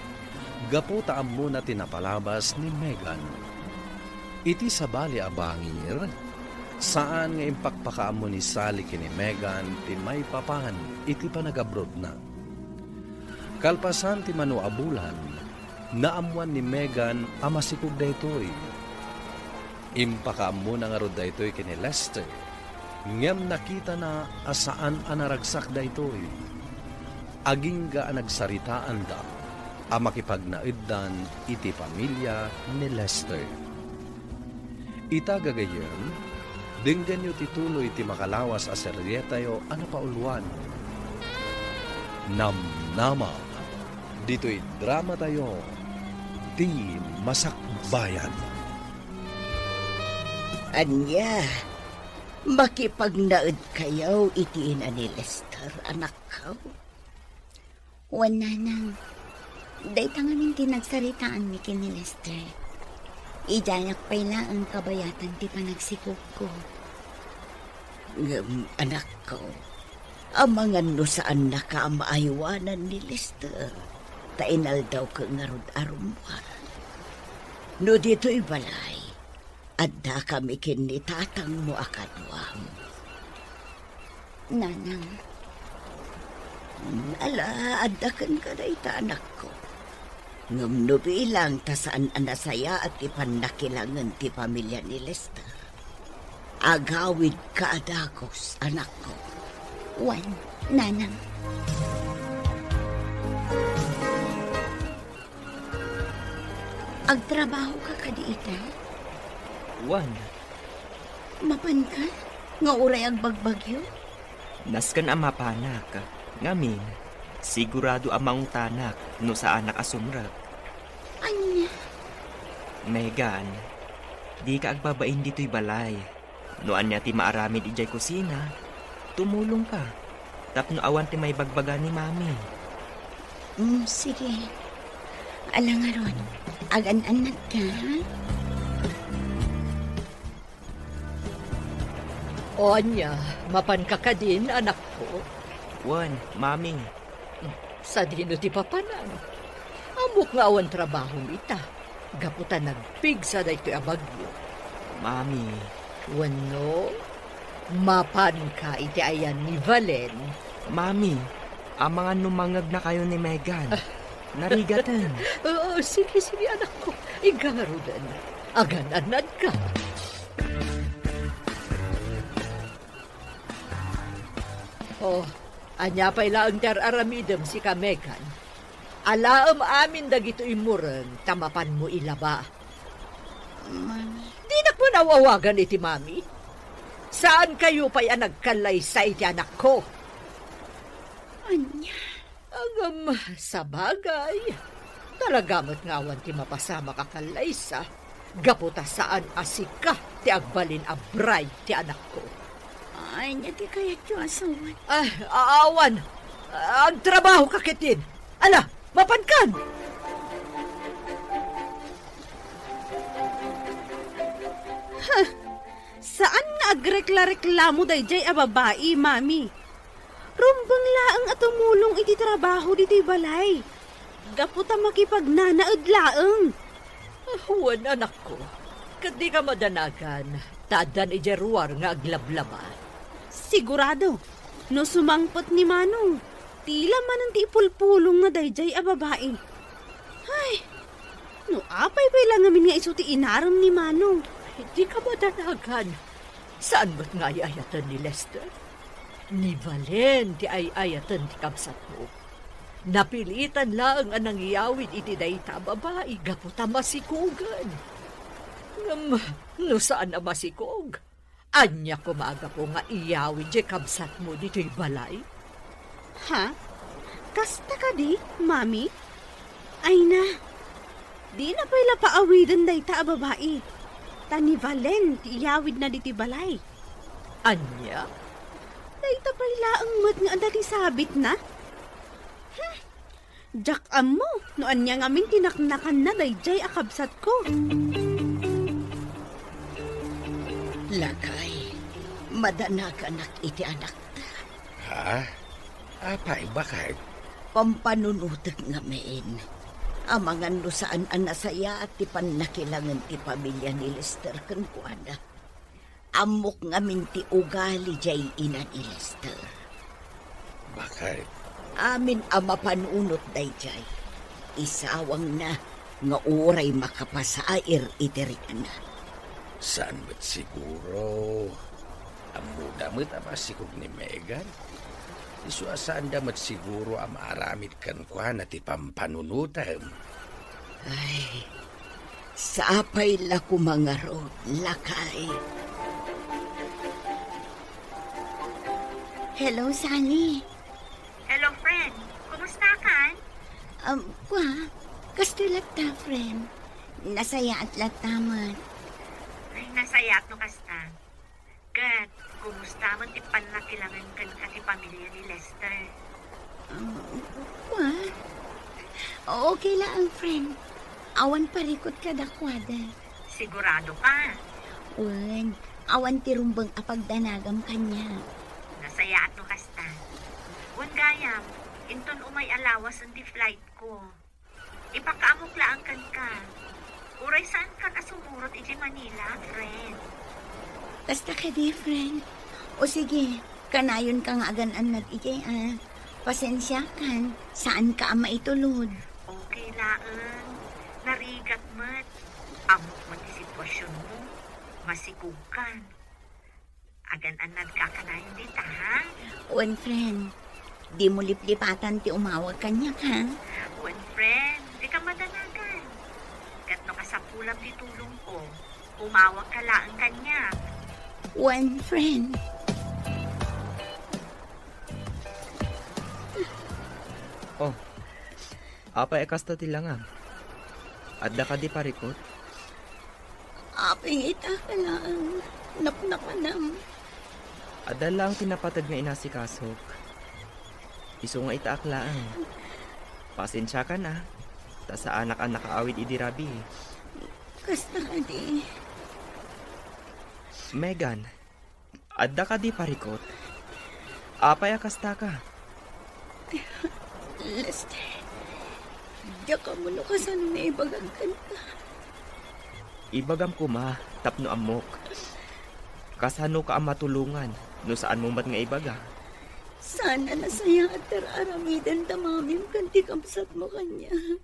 gapu ta ammona ti napalabas ni Megan. Iti sabali a bangir, saan nga impakpakaammo ni Sally ken ni Megan ti maipapan iti panagabrodna. Kalpasan ti mano a bulan, naammoan ni Megan a masikog daytoy. Impakaammona ngarud daytoy ken ni Lester, ngem nakitana a saan a naragsak daytoy. Agingga a nagsaritaanda a makipagnaeddan iti pamilia ni Lester. Ita gagayyem, denggenyo ti tuloy ti makalawas a serietayo a napauluan, Namnama, ditoy dramatayo, Ti Masakbayan. Ania, makipagnaedkayo iti ina ni Lester, anakko? Wen, nanang, dayta ngamin ti nagsaritaanmi ken ni Lester. Idiayak pay laeng kabayatan ti panagsikogko. Ngem, anakko, amangan no saannaka a maaywanan ni Lester, ta inaldawko ngarud a rummuar. No ditoy balay, addakami ken ni tatangmo a kaduam. Nanang. Ala, adda kenka dayta, anakko. Ngem no bilang ta saan a nasayaat ti pannakilangen ti pamilia ni Lester, agawidka a dagus, anakko. Wen, nanang. Agtrabahoka kadi ita? Wen. Mapanka nga uray agbagbagyo? Nasken a mapanak, ngamin, sigurado a mangutanak no saanak a sumrek. Ania? Megan, dika agbabain ditoy balay. No ania ti maaramid idiay kusina, tumulongka tapno awan ti maibagbaga ni Mami. Mm, sige. Ala ngarud, agan-annadka, ha? O ania, mapanka kadin, anakko? Wen, Mami. Sadino ti papanam? Ammok nga awan trabahom ita, gapu ta nagpigsa daytoy a bagyo. Mami. Wenno, mapanka iti ayan ni Valen? Mami, amangan no mangngegnakayo ni Megan. Narigaten. Oo, sige, sige, anakko. Inka ngaruden. Agan-annadka. Oh, ania pay laeng ti ar-aramidem, sika, Megan? Alaem amin dagitoy immureng ta mapanmo ilaba. Mami. Dinak man aw-awagan iti mami. Saankayo pay a nagkallaysa iti anakko. Ania? Ngem, sabagay, talaga met nga awan ti mapasamak a kallaysa, gapu ta saan a sika ti agbalin a bride ti anakko. Ania ti kayatyo a sawen? Ah, a-, awan. Agtrabahoka ketdin. Ala, mapankan! Huh, saan nga agrekla-reklamo daydiay a babai, Mami. Rumbeng laeng a tumulong iti trabaho ditoy balay, gapu ta makipagnanaed laeng. Ah, wen, anakko, ket dika madanagan ta addan idiay ruar nga aglablaba. Sigurado, no sumangpet ni Manong, tila manen ti ipulpulongna daydiay a babai. Ay, no apay pay la ngamin nga isu ti inarem ni Manong? Dika madanagan. Saan met nga ay-ayaten ni Lester? Ni Valen ti ay-ayaten ti kabsatmo. Napilitan laeng a nangiyawid iti dayta a babai gapu ta masikogen. Ngem no saan a masikog, ania koma a gapu nga iyawid ti kabsatmo ditoy balay? Ha? Kasta kadi, Mami? Ay na, dina pay la paawiden dayta a babai, ta ni Valen ti iyawidna ditoy balay. Ania? Dayta pay laeng met nga adda ti sabitna? Hmm, diak ammo no ania ngamin ti naknakanna daydiay a kabsatko. Lakay, madanaganak iti anakta. Ha? Apay, baket? Pampanunotek ngamin. Amangan no saan a nasayaat ti pannakilangen ti pamilia ni Lester kenkuana. Ammok ngamin ti ugali diay ina ni Lester. Baket? Amin a mapanunot daydiay, isawangna nga uray makapasair iti rikna. Saan met siguro. Ammoda met a masikog ni Megan. Isu a saanda met siguro a maaramid kenkuana ti pampanunotem. Ay, sapay la koma ngarud, lakay. Hello, Sally. Hello, friend. Kumusta kan? Um, kwa, kastoy latta, friend. Nasayaat latta met. Ay, nasayaat no kasta. Ket, kumusta met ti pannakilangen kenka ti pamilia ni Lester? Ah, kwa? Okay laeng, friend. Awan parikut kadakuada. Sigurado ka? Wen, awan ti rumbeng a pagdanagam kaniak. Nasayaat no kasta. Wen gayam, inton umay a lawasen ti flight ko. Ipakaamok laeng kenka. Uray saankan a sumurot idiay Manila, friend. Kasta kadi, friend. O sige, kanayonka nga agan-annad idiay, a. Pasensiakan, saanka a maitulod. Okay laeng. Narigat met. Ammok met ti sitwasionmo. Masikogkan. Agan-annadka kanayon dita, ha? Wen, friend. Dimo liplipatan ti umawag kaniak, ha? Wen, friend. Dika madanagan. Ket no kasapulam ti tulongko, umawagka laeng kaniak. Wen, friend. Oh, apay a kasta ti langam? Adda kadi parikut? Apay nga ita ka laeng, napnapanam. Adda laeng ti napateg nga inasikasok. Isu nga itaak laeng. Pasensiakan a, ta saanak a nakaawid idi rabii. Kasta kadi. Megan, adda kadi parikut? Apay a kastaka? Lester, diak ammo no kasano nga ibagak kenka. Ibagam koma tapno ammok. Kasanoka a matulongan no saanmo met nga ibaga? Saan a nasayaat ti ar-aramidenda mamim ken ti kabsatmo kaniak.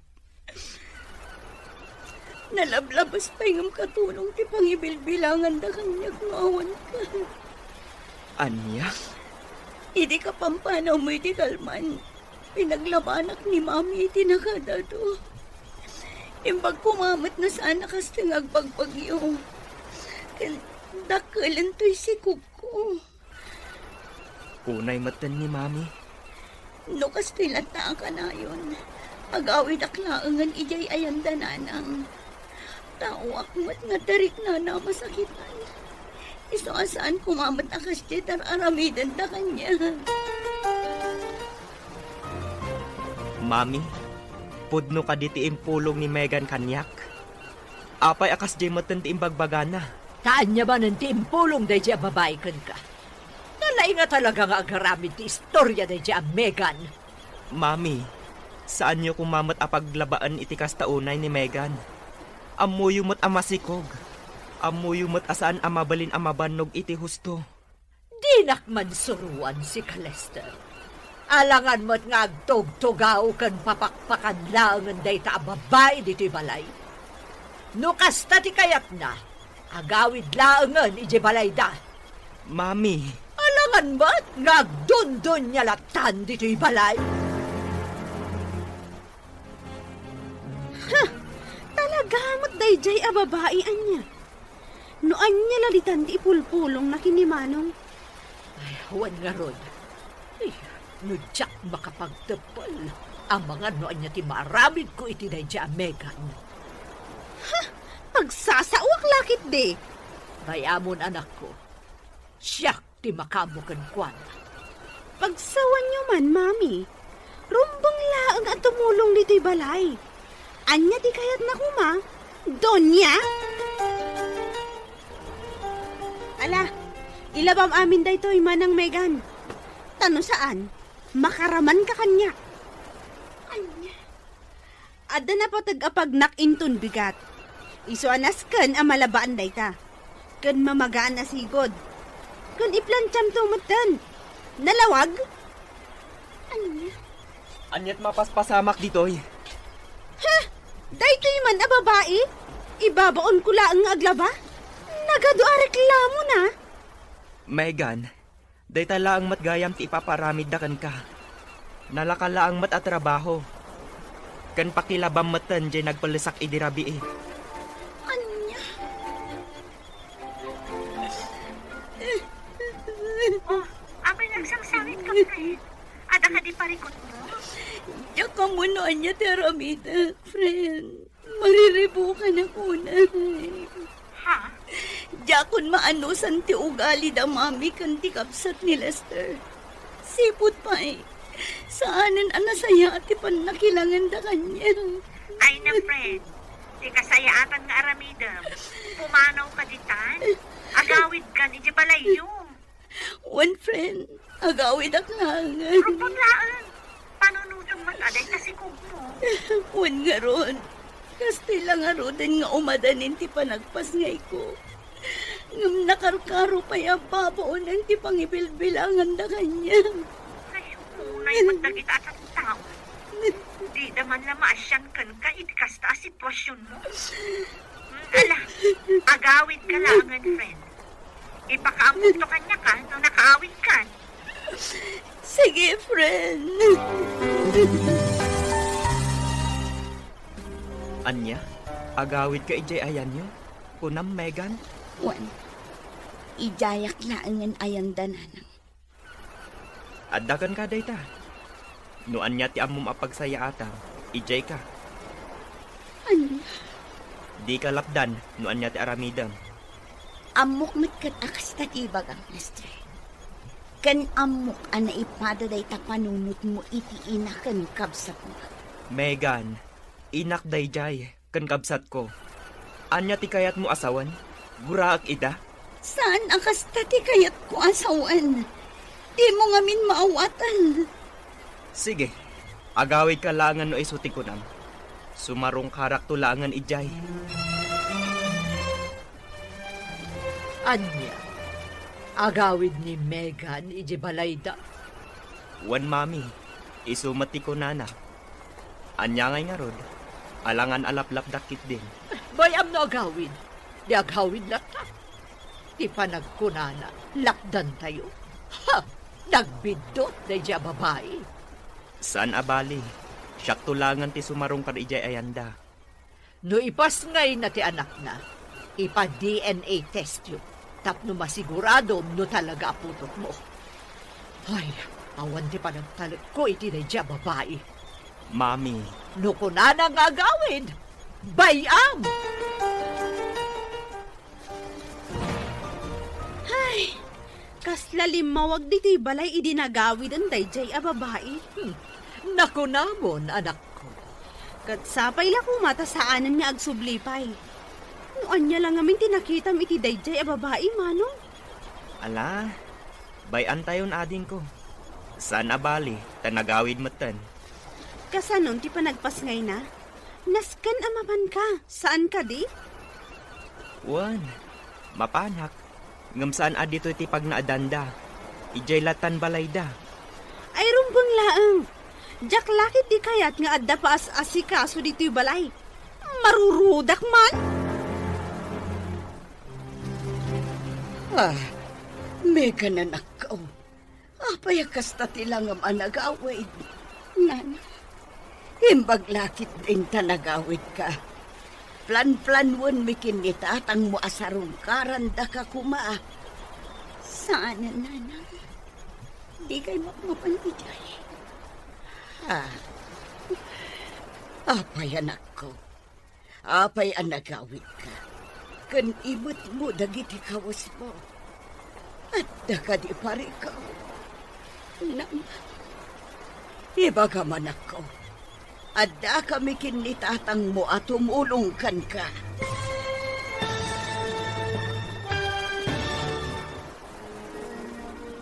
Nalablabas pay ngem katulong ti pangibilbilanganda kaniak no awanka. Ania? Idi kapampanawmo iti kalman, pinaglabanak ni Mami iti nakadado. Imbag koma met no saan a kasta nga agbagbagyo. Ken dakkelento ti sikogko. Unay metten ni Mami. No kastoy latta a kanayon, agawidak laengen idiay ayanda nanang. Taoak met nga adda riknana a masakitan. Isu a saan koma met a kasdiay ti ar-aramidenda kaniak. Mami, pudno kadi ti impulong ni Megan kaniak? Apay a kasdiay metten ti imbagbagana? Ta ania manen ti impulong daydiay a babai kenka? Nalaing a talaga nga agaramid ti istoria daydiay a Megan. Mami, saanyo koma met a paglabaen iti kasta unay ni Megan. Ammoyo met a masikog. Ammoyo met a saan a mabalin a mabannog iti husto. Dinak man suroan sika, Lester. Alangan met nga agtugtugaw ken papakpakan laengen dayta a babai ditoy balay. No kasta ti kayatna, agawid laengen idiay balayda. Mami. Alangan met nga agdundunia lattan ditoy balay. Ha! Talaga met daydiay a babai ania? No ania la ditan ti ipulpulongna ken ni Manong? Ay, awan ngarud. Ay, no diak makapagteppel, amangan no ania ti maaramidko iti daydiay a Megan. Ha! Pagsasaoak la ketdi! Bay-amon, anakko. Siak ti makaammo kenkuana. Pagsawanyo man, Mami. Rumbeng laeng a tumulong ditoy balay. Ania ti kayatna koma, Doña? Ala, ilabam amin daytoy, Manang Megan. Ta no saan, makaramanka kaniak. Ania? Adda napateg a pagnak inton bigat. Isu a nasken a malabaan dayta. Ken mamagaan a sigud. Ken iplantiamto metten. Nalawag? Ania? Aniat mapaspasamak ditoy? Ha? Daytoy man a babai? Ibabaonko laeng nga aglaba? Nagadu a reklamona. Megan, dayta laeng met gayam ti ipapaaramidda kenka. Nalaka laeng met a trabaho. Ken pakilabam metten diay nagpellesak idi rabii. Ania? Oh, apay nga agsangsangit ka, friend? Adda kadi parikutmo? Diak ammo no ania ti aramidek, friend. Mariribukan ako na. Ha? Diakon maanusan ti ugali da Mami ken ti kabsat ni Lester. Sipud pay, saanen a nasayaat ti pannakilanganda kaniak. Ay na, friend. Ti kasayaatan nga aramidem, pumanaw ka ditan. Agawidkan iti balayyo. Wen, friend, agawidak laengen. Rumbeng laeng. Panunotem met a dayta sikogmo. Wen ngarud, kastoy la ngaruden nga umadanin ti panagpasngayko. Ngem nakarkaro pay a babaonen ti pangibilbilanganda kaniak. Ay, unay met dagita a tattao. Dida man la maasian kenka iti kasta a situasionmo. Mm, ala, agawidka laengen, friend. Ipakaammoto kaniak no nakaawidkan. Sige, friend. Ania? Agawidka idiay ayanyo? Kunam, Megan? Wen, idiayak laengen ayanda, nanang. Adda kenka dayta. No ania ti ammom a pagsayaatam, idiayka. Ania? Dika lapdan no ania ti aramidem. Ammok met ket a kasta ti ibagam, Lester. Ken ammok a naipada dayta panunotmo iti ina ken kabsatna. Megan, inak daydiay ken kabsatko. Ania ti kayatmo a sawen? Guraek ida? Saan a kasta ti kayatko a sawen. Dimo ngamin maawatan. Sige, agawidka laengen no isu ti kunam. Sumarungkarakto laengen idiay. Ania? Agawid ni Megan iti balayda? Wen, Mami, isu met ti kunana. Ania ngay ngarud? Alangan a laplapdak ketdin. Bay-am no agawid. Di agawid latta. Ti panagkunana, lapdantayo. Ha! Nagbiddut daydiay a babai. Saan a bali. Siakto laengen ti sumarungkar idiay ayanda. No ipasngayna ti anakna, ipa-D N A testyo tapno masiguradom no talaga a putotmo. Ay, awan ti panagtalekko iti daydiay a babai. Mami. No kunana nga agawid, bay-am! Ay, kasla limmawag ditoy balay idi nagawiden daydiay a babai. Hmm, nakunamon, anakko. Ket sapay la koma ta saanen nga agsubli pay. No ania la ngamin ti nakitam iti daydiay a babai, Manong? Ala, bay-antayon, adingko. Saan a bali, ta nagawid metten. Kasanon ti panagpasngayna? Nasken a mapanka, saan kadi? Wen, mapanak. Ngem saan a ditoy ti pagnaedanda. Idiay lattan balayda. Ay, rumbeng laeng. Diak la ketdi kayat nga adda paas-asikaso ditoy balay. Marurudak man. Ah, Megan, anakko. Apay a kasta ti langam a nagawid? Nana, imbag la ketdin ta nagawidka. Planplanwenmi ken ni tatangmo a sarungkarandaka koma. Saanen, nana. Dikay mapmapan idiay. Ah. Apay, anakko. Apay a nagawidka ken imetmo dagiti kawesmo? Adda kadi parikaw? Nang, ibagam, anakko, addakami ken ni tatangmo a tumulong kenka.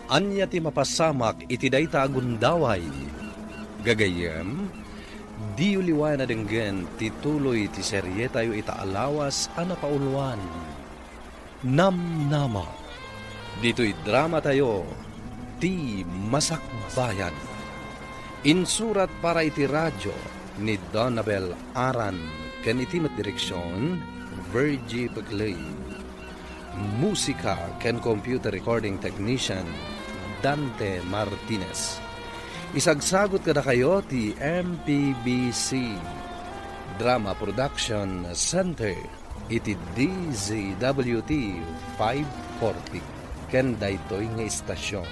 Ania ti mapasamak iti dayta a gundaway? Gagayyem, diyo liwayan a denggen ti tuloy ti serietayo ita a lawas a napauluan, Namnama. Ditoy dramatayo, Ti Masakbayan. Insurat para iti radyo ni Donabel Aran ken iti met direksion, Virgie Beclay. Musika ken computer recording technician, Dante Martinez. Isagsagut kadakayo ti M P B C Drama Production Center iti D Z W T five forty ken daytoy nga istasion.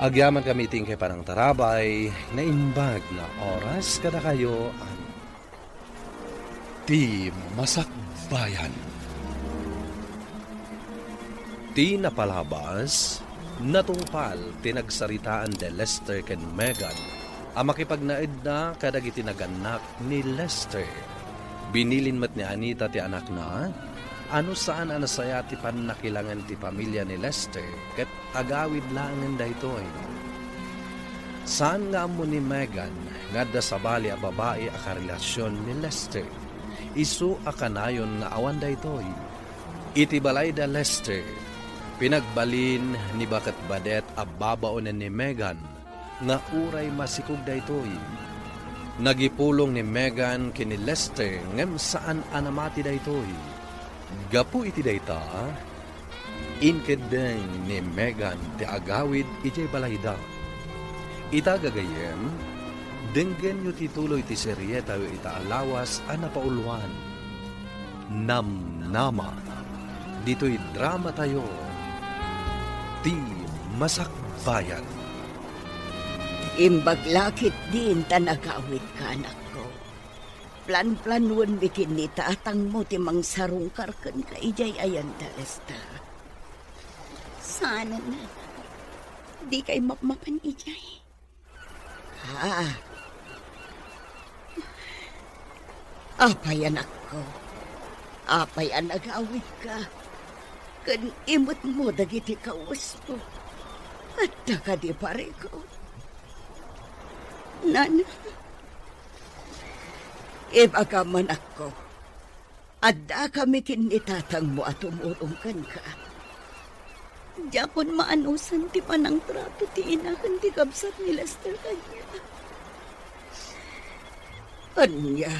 Agyamankami iti inkay panangtarabay, naimbag nga oras kadakayo, Ti Masakbayan. Ti napalabas, natungpal ti nagsaritaan ni Lester ken Megan a makipagnaedda kadagiti nagannak ni Lester. Binilin met ni Anita ti anakna a no saan a nasayaat ti pannakilangen ti pamilia ni Lester ket agawid laengen daytoy. Saan nga ammo ni Megan nga adda sabali a babai a karelasion ni Lester. Isu a kanayon nga awan daytoy. Iti balay da Lester, pinagbalin ni Baketbadet a babaonen ni Megan nga uray masikog daytoy. Nagipulong ni Megan ken ni Lester ngem saan a namati daytoy. Gapu iti dayta, inkeddeng ni Megan ti agawid idiay balayda. Ita gagayyem, denggenyo ti tuloy ti serietayo ita a lawas a napauluan, Namnama. Ditoy dramatayo, Ti Masakbayan. Imbag la ketdin ta nagawidka, anakko. Planplanuenmi ken ni tatangmo ti mangsarungkar kenka idiay ayan da Lester. Saanen, dikay mapmapan idiay. Ah. Apay, anakko? Apay a nagawidka ken imetmo dagiti kawesmo? Adda kadi parikut? Nana, ibagam, anakko, addakami ken ni tatangmo a tumulong kenka. Diakon maanusan ti panangtrato ti ina ken ti kabsat ni Lester kaniak. Ania,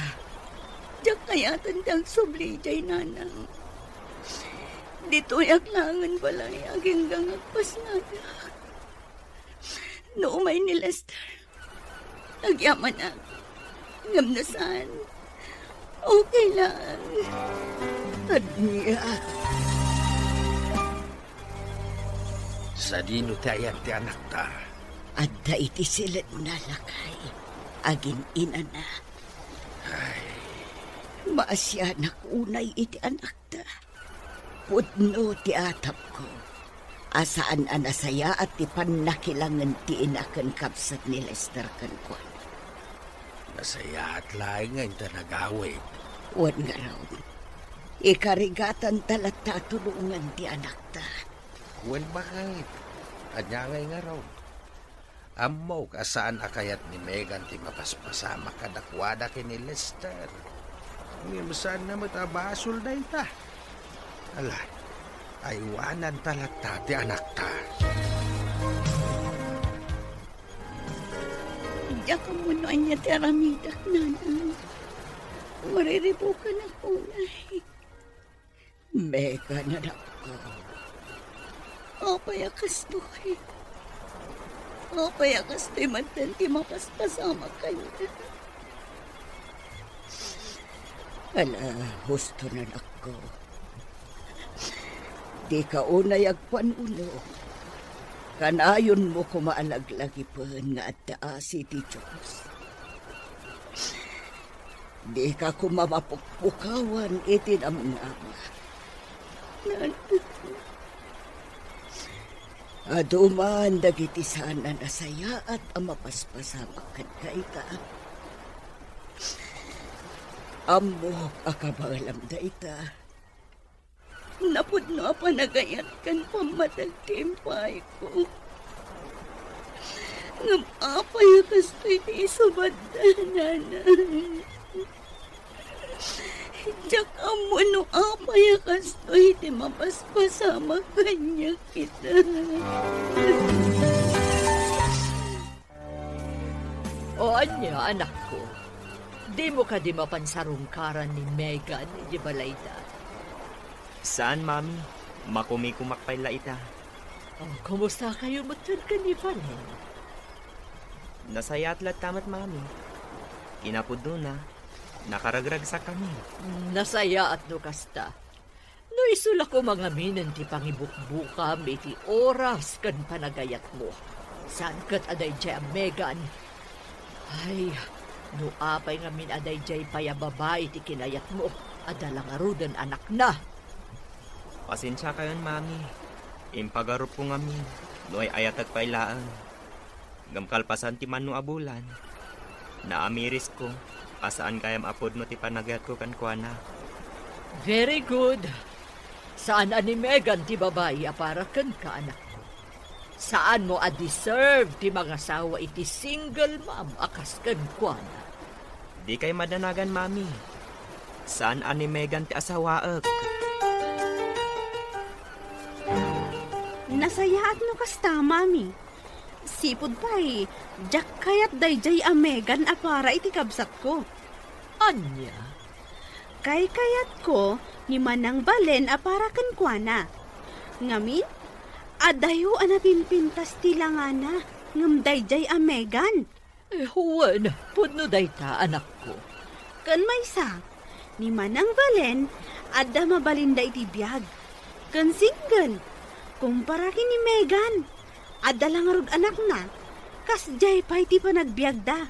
diak kayaten ti agsubli idiay, nanang. Ditoyak laengen balay agingga nga agpasngayag. No umay ni Lester, agyamanak. Ngem no saan, okay lang. Ania? Sadino ti ayan ti anakta? Adda iti siledna, lakay, agin-inana. Ay. Maasianak unay iti anakta. Pudno ti atapko a saan a nasayaat ti pannakilangen ti ina ken kabsat ni Lester kenkuana. Nasayaat laeng nga inta nagawid. Wen ngarud, ikarigatanta latta a tulongen ti anakta. Wen baket, ania ngay ngarud? Ammok a saan a kayat ni Megan ti mapaspasamak kadakuada ken ni Lester. Ngem saanna met a basol dayta. Ala, aywananta latta ti anakta. Diak ammo no ania ti aramidak, nanang. Mariribukanak unay. Megan, anakko. Apay a kastoy? Apay a kastoy metten ti mapaspasamak kaniak? Ala, husto, anakko. Dika unay agpanuno. Kanayonmo koma a laglagipen nga adda asi ti Dios. Dika koma mapukpukawan iti namnama. Adu man dagiti saan a nasayaat a mapaspasamak kadkayta. Ammok a kabaelam dayta. Napudno a panagayat ken pammateg ti impayko. Ngem apay a kastoy ti isubadda, nanay? Diak ammo no apay a kastoy ti mapaspasamak kaniak ita. O ania, anakko? Dimo kadi mapan sarungkaran ni Megan idiay balayda? Saan, Mami. Makumikumak pay la ita. O, kumusta kayo met ken ni Valen? Nasayaat latta met, Mami. Kinapudnona, nakaragragsakkami. Mm, nasayaat no kasta. No isu la koma ngamin ti pangibukbukam iti oras ken panagayatmo, saan ket a daydiay a Megan. Ay, no apay ngamin a daydiay pay a babai ti kinayatmo, adda la ngaruden anakna. Pasensiakayon, Mami. Impagarupko ngamin no ay-ayatek pay laeng. Ngem kalpasan ti mano a bulan, naamirisko a saan gayam a pudno ti panagayatko kenkuana. Very good. Saan a ni Megan ti babai a para kenka, anakko. Saanmo a deserve ti mangasawa iti single mom a kas kenkuana. Dikay madanagan, Mami. Saan a ni Megan ti asawaek. Nasayaat no kasta, Mami. Sipud pay, diak kayat daydiay a Megan a para iti kabsatko. Ania? Kaykayatko ni Manang Valen a para kenkuana. Ngamin, adayo a napimpintas ti langana ngem daydiay a Megan. Eh, wen, pudno dayta, anakko. Ken maysa, ni Manang Valen, adda mabalinda iti biag. Ken single, kumpara ken ni Megan, adda la ngarud anakna, kasdiay pay ti panagbiagda.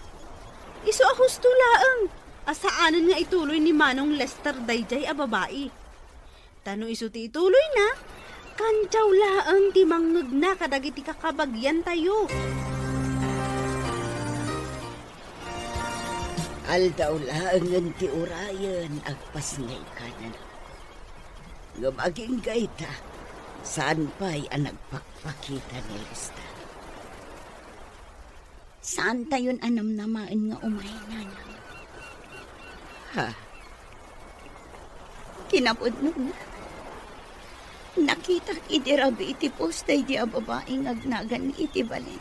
Isu a husto laeng a saanen nga ituloy ni Manong Lester daydiay a babai. Ta no isu ti ituloyna, kantiaw laeng ti mangngegna kadagiti kakabagiantayo. Aldaw laengen ti urayen agpasngayka, nanakko. Ngem agingga ita, saan pay a nagpakpakita ni Lester. Saantayon a namnamaen nga umay, nanang. Ha? Kinapudnona, nakitak idi rabii iti post daydi a babai nga agnagan iti balay.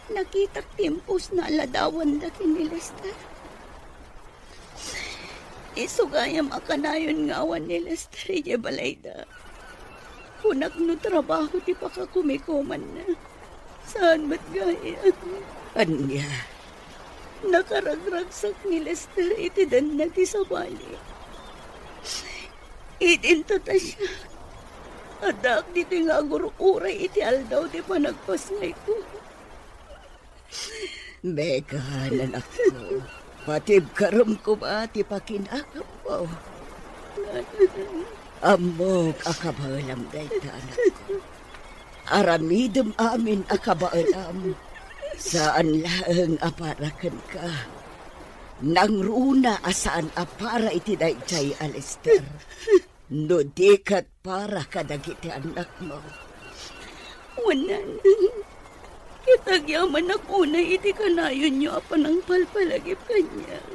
Nakitak ti imposna a ladawanda ken ni Lester. Isu gayam a kanayon nga awan ni Lester idiay balayda. Kunak no trabaho ti pakakumikumanna. Saan met gayam. Ania? Nakaragragsak ni Lester iti danna ti sabali. Idinto ta siak. Addaak ditoy nga agur-uray iti aldaw ti panagpasngayko. Megan, anakko, patibkarem koma ti pakinakemmo. Ammok a kabaelam dayta, anakko. Aramidem amin a kabaelam. Saan laeng a para kenka. Nangruna a saan a para iti daydiay a Lester. No di ket para kadagiti annakmo. Wen, nanang, ket agyamanak unay iti kanayonyo a panangpalpalagip kaniak.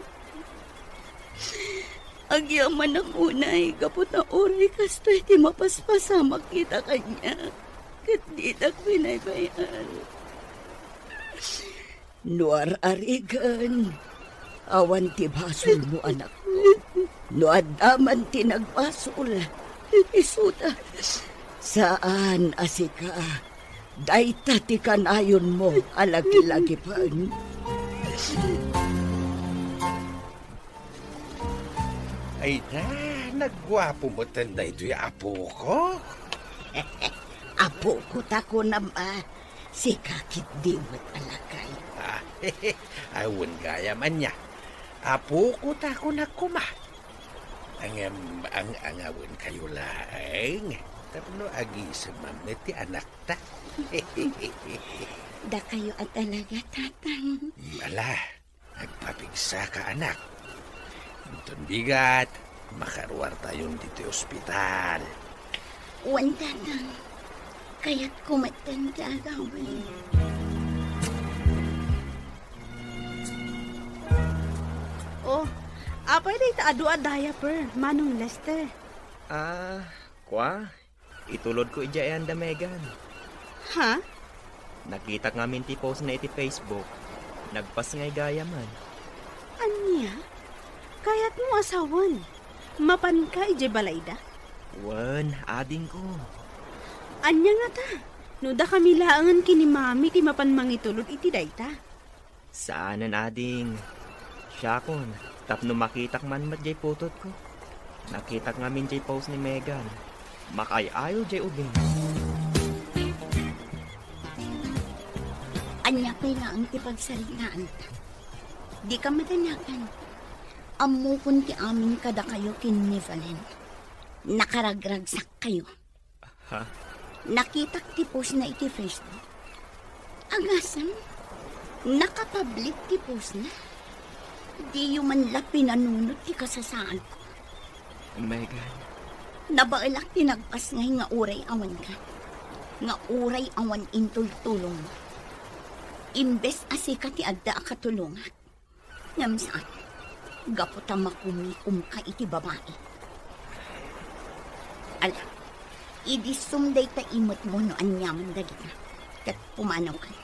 Agyamanak unay gapu ta uray kastoy ti mapaspasamak ita kaniak, ket didak binaybay-an. No ar-arigen, awan ti basolmo, anakko. No adda man ti nagbasol, isuda. Saan a sika, dayta ti kanayonmo a lagilagipen. Ay na, nagguapo metten daytoy a apoko. Apoko ta kunam a, sika ketdi met a lakay. Ah, awan gayam ania. Apoko ta kunak koma. Ngem ang-angawenkayo laeng. Tapno agisemam met ti anakta. Dakayo a talaga, Tatang. Ala, agpapigsaka, anak. Inton bigat, makaruartayon ditoy ospital. Wen, Tatang. Kayatko metten ti agawid. Oh, apay dayta adu a diaper, Manong Lester? Ah, kua? Itulodko idiay ayan da Megan. Ha? Nakitak ngamin ti post na iti Facebook. Nagpasngay gayamen. Ania? Kayatmo a sawen? Mapanka idiay balayda? Wen, adingko. Ania ngata? No dakami laengen ken ni Mami ti mapan mangitulod iti dayta. Saanen, ading. Siakon, tapno makitak man met diay putotko. Nakitak ngamin diay post ni Megan. Makaay-ayo diay ubing. Ania pay laeng ti pagsaritaanta? Dika madanagan. Ammokon ti amin kadakayo ken ni Valen. Nakaragragsakkayo. Ha? Nakitak ti post na iti Facebook. Agasem, nakapublic ti post na. Diyo man la pinanunot ti kasasaadko. Megan. Nabaelak ti nagpasngay nga uray awanka. Nga uray awan intultulongmo. Imbes a sika ti adda a katulongak. Ngem saan, gapu ta makumikomka iti babai. Ala, idissum dayta imetmo no aniaman dagita, ket pumanawkan.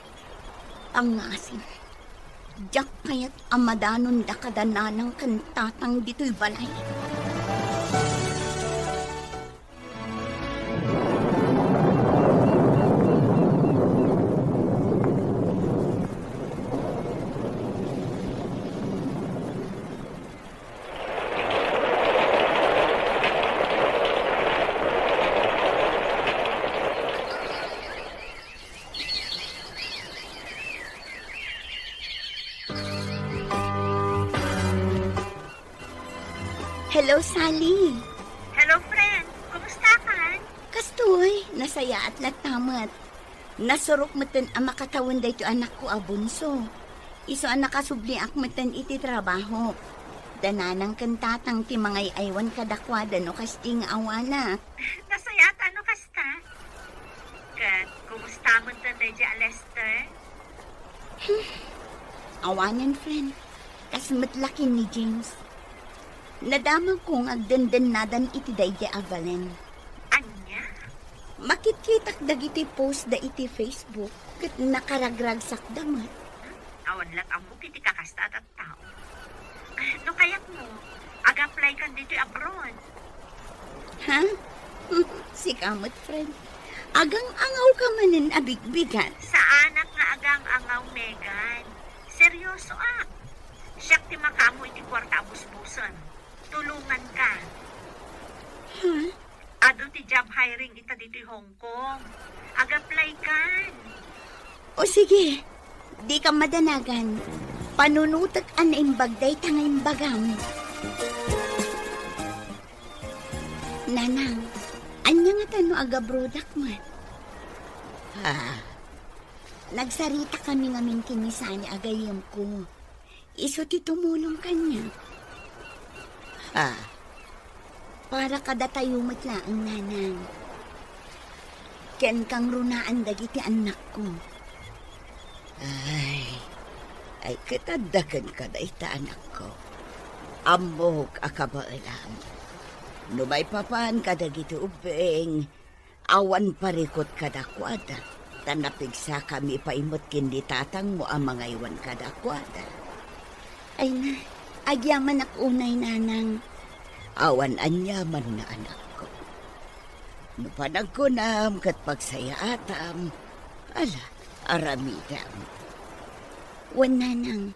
Pangngasim, diak kayat a madanonda kada nanang ken tatang ditoy balay. Hello, Sally. Hello, friend. Kumusta ka? Kastoy, nasayaat latta met. Nasurok metten a makatawen daytoy anakko a bunso. Isu a nakasubliak metten iti trabaho. Da nanang ken tatang ti mangay-aywan kadakuada no kasdi nga awanak. Nasayaat no kasta. Ket kumusta metten daydiay a Lester? Hmm. Awanen, friend. Kas met la ken ni James. Nadamagko nga agdendennadan iti daydiay a Valen. Ania? Makitkitak dagiti post da iti Facebook ket nakaragragsakda met. Awan lat ammok iti kakasta a tattao. Ah, no kayatmo, ag-apply kan ditoy abroad. Ha? Sika met, friend. Agang-angaw ka manen a bigbigat. Saanak nga agang-angaw, Megan. Seryosoak. Siak ti makaammo iti kuarta a busbusen. Tulonganka. Ha? Adu ti job hiring ita ditoy Hong Kong. Ag-apply kan. O sige, dika madanagan. Panunotek a naimbag dayta nga imbagam. Nanang, ania ngata no agabrodak met? Ah, nagsaritakami ngamin ken ni Sally a gayyemko. Isu ti tumulong kaniak. Ah, para kadatayo met laeng, Nanang. Ken kangrunaan dagiti annakko. Ay, ay, ket adda kenka dayta, anakko. Ammok a kabaelam. No maipapan kadagiti ubbing, awan parikut kadakuada, ta napigsakami pay met ken ni tatangmo a mangaywan kadakuada. Ay na, agyamanak unay, Nanang. Awan aniamanna, anakko. No panagkunam ket pagsayaatam, ala, aramidem. Wen, Nanang,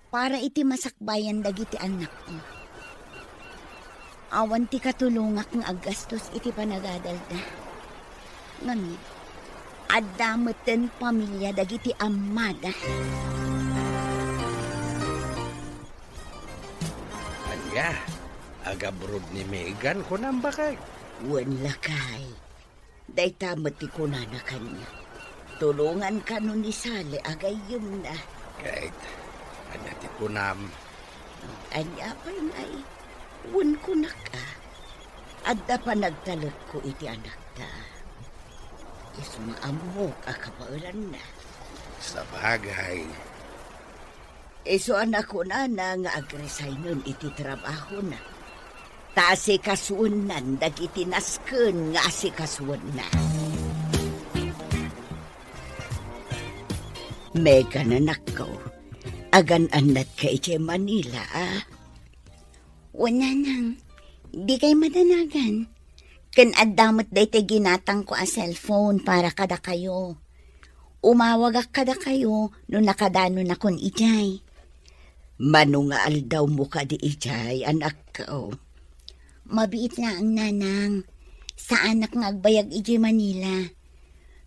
para iti masakbayan dagiti annakko. Awan ti katulongak nga aggastos iti panagadalda. Ngamin, adda metten pamilia dagiti ammada. Ania? Agabroad ni Megan, kunam, bakay? Wen, lakay. Dayta met ti kunana kaniak. Tulongan kano ni Sally a gayyemna. Ket, ania ti kunam? Ania pay ngay? Wen, kunak a. Adda panagtalekko iti anakta. Isu nga ammok a kabaelanna. Sabagay. Isu a nakunana nga agresignen iti trabahona. Ta asikasuennan dagiti nasken nga asikasuenna. Megan, anakko, agan-annadka idiay Manila, a? Wen, nanang, dikay madanagan. Ken adda met daytoy ginatangko a cellphone para kadakayo. Umawagak kadakayo no nakadanonakon idiay. Mano nga aldawmo kadi idiay, anakko? Mabiit laeng, nanang. Saanak nga agbayag idiay Manila.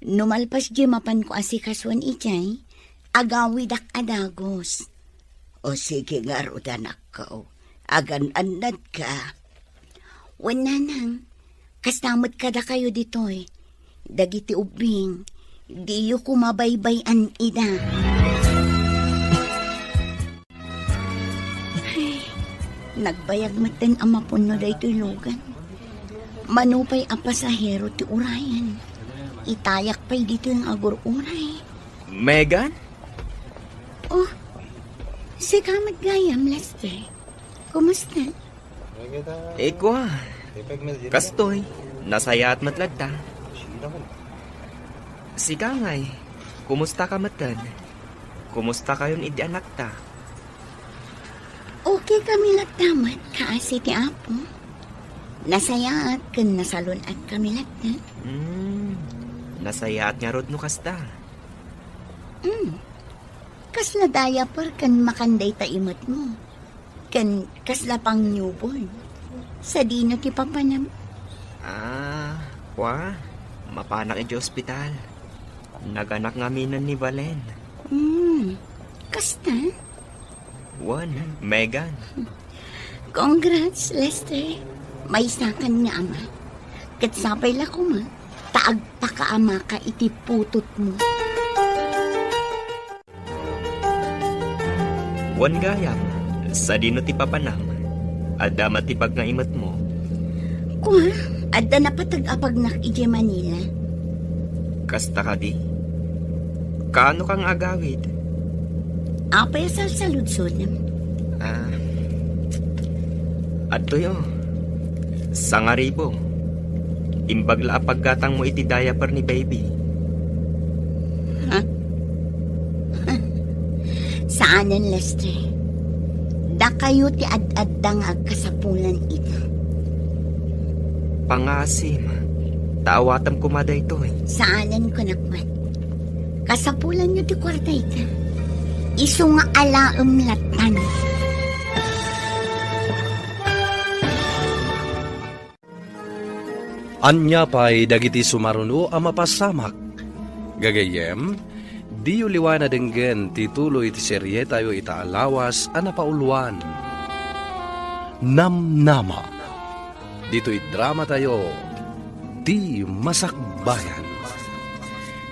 No malpas diay mapanko asikasuen idiay, agawidak a dagus. O sige ngarud, anakko, agan-annadka. Wen, nanang, kasta met kadakayo ditoy. Dagiti ubbing, diyo koma baybay-an ida. Ay, nagbayag metten a mapunno daytoy lugan. Mano pay a pasahero ti urayen, itayak pay ditoy nga agur-uray. Megan? Oh, sika met gayam, Lester. Kumusta? Ikua, kastoy, nasayaat met latta. Sika ngay, kumusta ka metten? Kumusta kayon idi anakta? Okay kami latta met, kaasi ti Apo. Nasayaat ken nasalun-at kami latta. Hmm, nasayaat ngarud no kasta. Hmm. Kasla diaper ken makan dayta imetmo. Ken kasla pang newborn. Sadino ti papanam? Ah, kua, mapanak iti ospital. Naganak ngaminen ni Valen. Hmm, kasta? Wen, Megan. Congrats, Lester. Maysakan nga ama. Ket sapay la koma, ta agpakaamaka iti putotmo. Wen gayam, sadino ti papanam? Adda met ti pagngaimetmo? Kua, adda napateg a pagnak idiay Manila. Kasta kadi? Kaano ka nga agawid? Apay a salsaludsodem? Ah, adtoy, o. Sangaribu. Imbag la a paggatangmo iti diaper ni baby. Ha? Saanen, Lester. Dakayo ti ad-adda nga agkasapulan ita. Pangaasim, ta awatem koma daytoy. Saanen, kunak met. Kasapulanyo ti kuarta ita. Isu nga alaem lattan. Ania pay dagiti sumaruno a mapasamak? Gagayyem, diyo liwan a denggen ti tuloy ti serietayo ita a lawas a napauluan, Namnama. Ditoy dramatayo, Ti Masakbayan.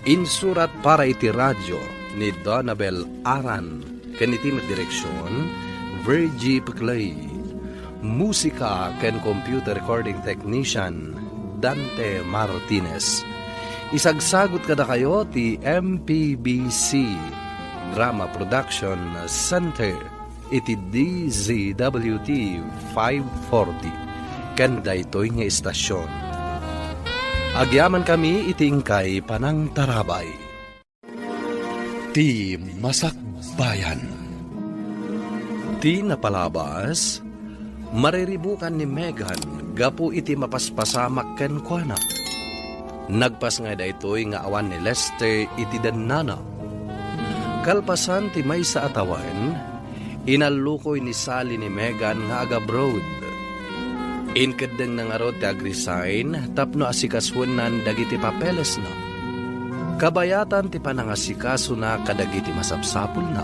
Insurat para iti radio ni Donabel Aran. Ken iti met direksion, Virgie Peclay. Musika ken computer recording technician, Dante Martinez. Isagsagut kadakayo ti M P B C Drama Production Center iti D Z W T five forty ken daytoy nga istasion. Agyamankami iti inkay panangtarabay. Ti Masakbayan. Ti napalabas, mariribukan ni Megan gapu iti mapaspasamak kenkuana. Nagpas ngay daytoy nga awan ni Lester iti dennana. Kalpasan ti maysa a tawen, inallukoy ni Sally ni Megan nga agabroad. Inkeddengna ngarud ti agresign tapno asikasuennan dagiti papelesna. Kabayatan ti panangasikasona kadagiti masapsapulna,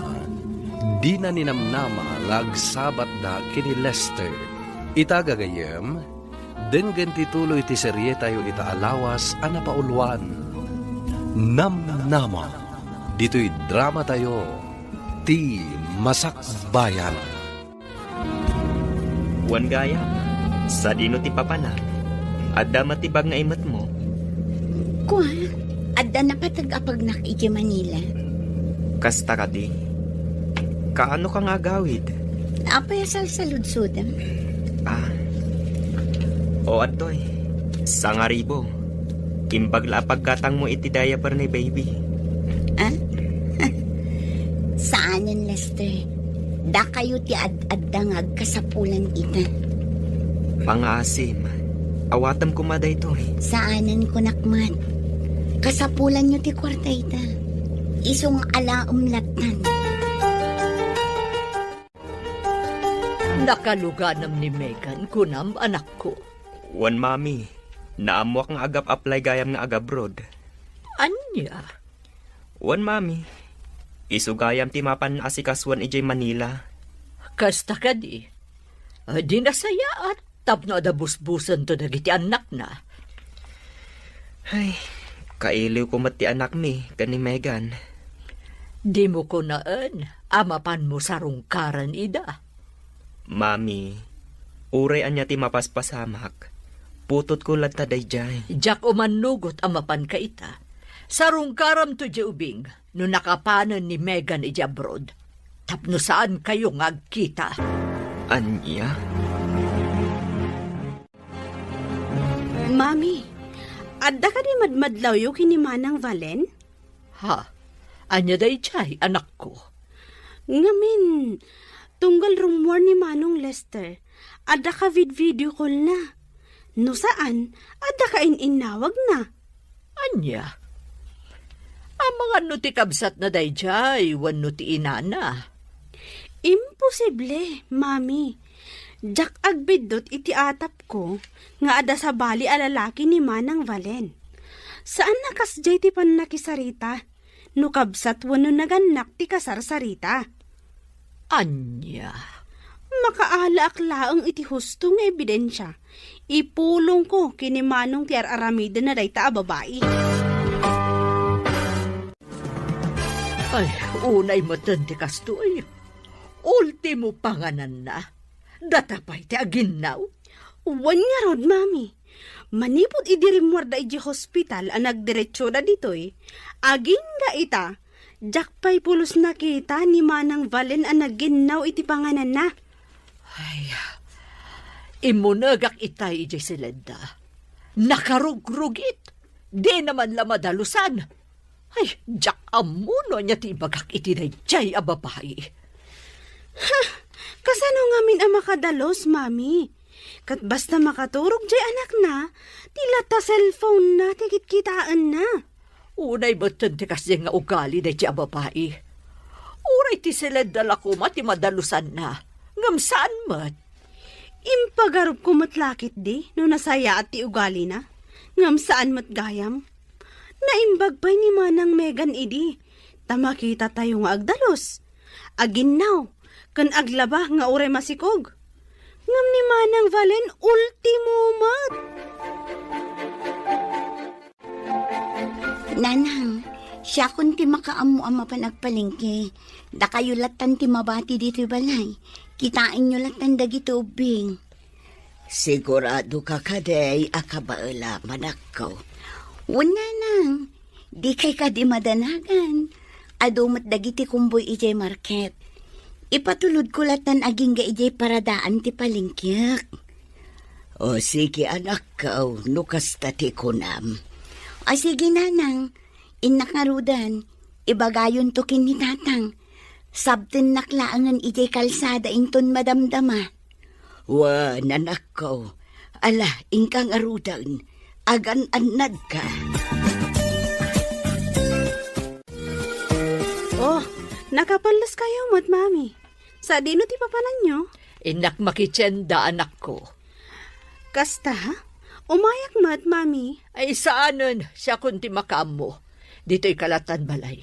dina ninamnama nga agsabatda ken ni Lester. Ita gagayyem, denggen ti tuloy ti serietayo ita a lawas a napauluan, Namnama. Ditoy dramatayo, Ti Masakbayan. Wen gayam, sadino ti papanam? Adda met ti pagngaimetmo? Kua, adda napateg a pagnak idiay Manila. Kasta kadi? Kaano ka nga agawid? Apay a salsaludsodem? Ah. O, adtoy. Sangaribo. Imbag la a paggatangmo iti diaper ni baby. Ah? Saanen, Lester. Dakayo ti ad-adda nga agkasapulan ita. Pangaasim. Awatem koma daytoy. Saanen, kunak met. Kasapulanyo ti kuarta ita. Isu nga alaem lattan. Nakaluganam ni Megan, kunam, anakko? Wen, Mami. Naammoak nga agap-apply gayam nga agabroad. Ania? Wen, Mami. Isu gayam ti mapan asikasuan idiay Manila. Kasta kadi. Di nasayaat tapno adda busbusento dagiti annakna. Ay, kailiwko met ti anakmi ken ni Megan. Dimo kunaen a mapanmo sarungkaran ida. Mami, uray ania ti mapaspasamak, putotko latta daydiay. Diak umannugot a mapanka ita. Sarungkaramto idiay ubing no nakapanen ni Megan idiay abroad, tapno saankayo nga agkita. Ania? Mami, adda kadi madmadlawyo ken ni Manang Valen? Ha? Ania daydiay, anakko? Ngamin, tunggal rummuar ni Manong Lester, adda ka vid-video call na. No saan, adda ka in-innawag na. Ania? Amangan no ti kabsatna daydiay wenno ti inana? Imposible, Mami. Diak agbiddut iti atapko nga adda sabali a lalaki ni Manang Valen. Saan a kasdiay ti pannakisarita no kabsat wenno nagannak ti kasarsarita. Ania? Makaalaak laeng iti husto nga ebidensia. Ipulongko ken ni Manong ti ar-aramidenna dayta a babai. Ay, unay metten ti kastoy. Ultimo pangananna. Data pay ti aginnaw? Wen ngarud, Mami. Manipud idi rimmuarda idiay hospital a nagdiretsoda ditoy, agingga ita, diak pay pulos nakita ni Manang Valen a naginnaw iti pangananna. Ay, immunegak itay idiay siledda. Nakarugrugit. Dina man la madalusan. Ay, diak ammo no ania ti ibagak iti daydiay a babai. Ha! Kasano ngamin a makadalus, Mami? Ket basta makaturog diay anakna, ti latta cellphone-na ti kitkitaenna. Unay metten ti kasdiay nga ugali daydiay a babai. Uray ti siledda la koma ti madalusanna, ngem saan met. Impagarupko met la ketdi no nasayaat ti ugalina, ngem saan met gayam. Naimbag pay ni Manang Megan idi, ta makitatayo nga agdalus, aginnaw, ken aglaba nga uray masikog. Ngem ni Manang Valen, ultimo met. Nanang, siakon ti makaammo a mapan agpalengke. Dakayo lattan ti mabati ditoy balay. Kitaenyo lattan dagiti ubbing. Sigurado ka kadi a kabaelam, anakko? Wen, nanang, dikay kadi madanagan. Adu met dagiti kumboy idiay market. Ipatulodko lattan agingga idiay paradaan ti palengkek. O sige, anakko, no kasta ti kunam. O sige, nanang, innak ngaruden, ibagayonto ken ni tatang. Sabtennak laengen idiay kalsada inton madamdama. Wen, anakko. Ala, inka ngaruden. Agan-annadka. Oh, nakapalleskayo met, Mami. Sadino ti papananyo? Innak makitienda, anakko. Kasta? Umayak met, Mami. Ay, saanen, siakon ti makaammo. Ditoy ka lattan balay.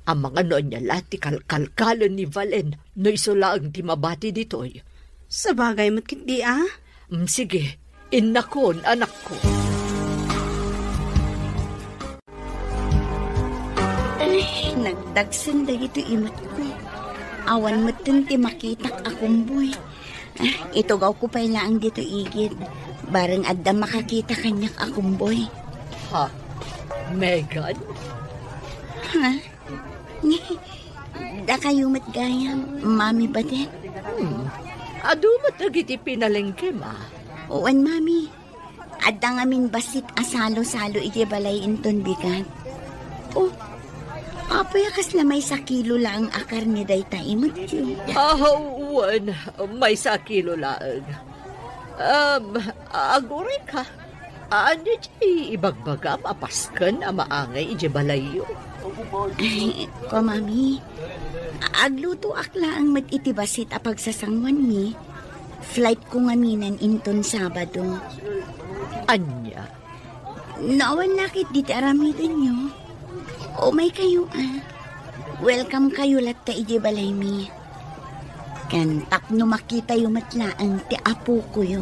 Amangan no ania la ti kalkalkalen ni Valen no isu laeng ti mabati ditoy. Sabagay met ketdi a. Mm, sige, innakon, anakko. Ay, nagdagsen dagitoy imetko. Awan metten ti makitak a kumboy. Ah, itugawko pay laeng ditoy igid. Bareng adda makakita kaniak a kumboy. Ha? Megan? Ha? Dakayo met gayam, Mami Badet. Hmm. Adu met dagiti pinalengkem, a? Wen, Mami. Adda ngamin bassit a salo-salo idiay balay inton bigat. Oh, apay a kasla maysa kilo laeng a karne dayta imetyo? Ah, wen, maysa kilo laeng. Um, aguray ka. Ania ti ibagbagam a pasken a maangay idiay balayyo? Ay, ko, Mami. Aglutoak laeng met iti bassit a pagsasanguanmi. Flight ko ngaminen inton Sabado. Ania? No awan la ketdi ti aramidenyo, umaykayo, a. Welcome kayo latta idiay balaymi. Ken tapno makitayo met laeng ti apokoyo.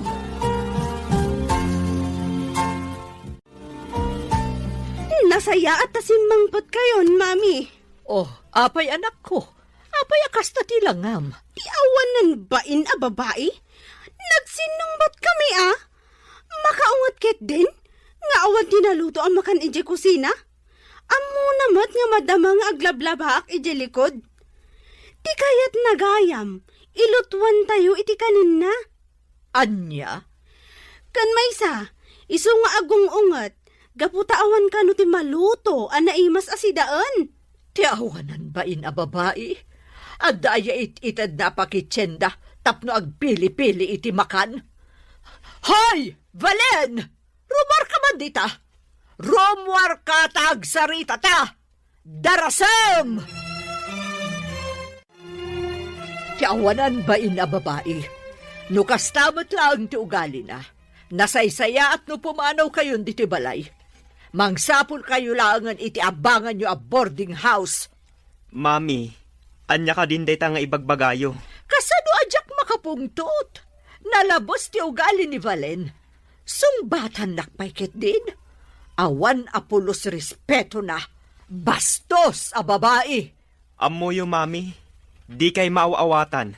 Nasayaat ta simmangpetkayon, Mami. Oh, apay, anakko? Apay a kasta ti langam? Ti awanan bain a babai? Nagsinnungbatkami, a. Makaunget ketdin nga awan ti naluto a makan idiay kusina? Ammona met nga madama nga aglablabaak idiay likod. Ti kayatna gayam, ilutuantayo iti kanenna. Ania? Ken maysa, isu nga agung-unget, gapu ta awan kano ti maluto a naimas a sidaen. Ti awanan bain a babai, adda aya it-itedna a pakitienda tapno agpili-pili iti makan? Hoy, Valen! Rumuarka man dita! Rumuarka ta agsaritata! Darasem! Ti awanan bain a babai. No kasta met laeng ti ugalina, nasaysayaat no pumanawkayon ditoy balay. Mangsapulkayo laengen iti abanganyo a boarding house. Mami, ania kadin dayta nga ibagbagayo? Kasano a diak makapungtot? Nalabes ti ugali ni Valen. Sungbatannak pay ketdin. Awan a pulos respetona. Bastos a babai! Ammoyo, Mami, dikay maaw-awatan.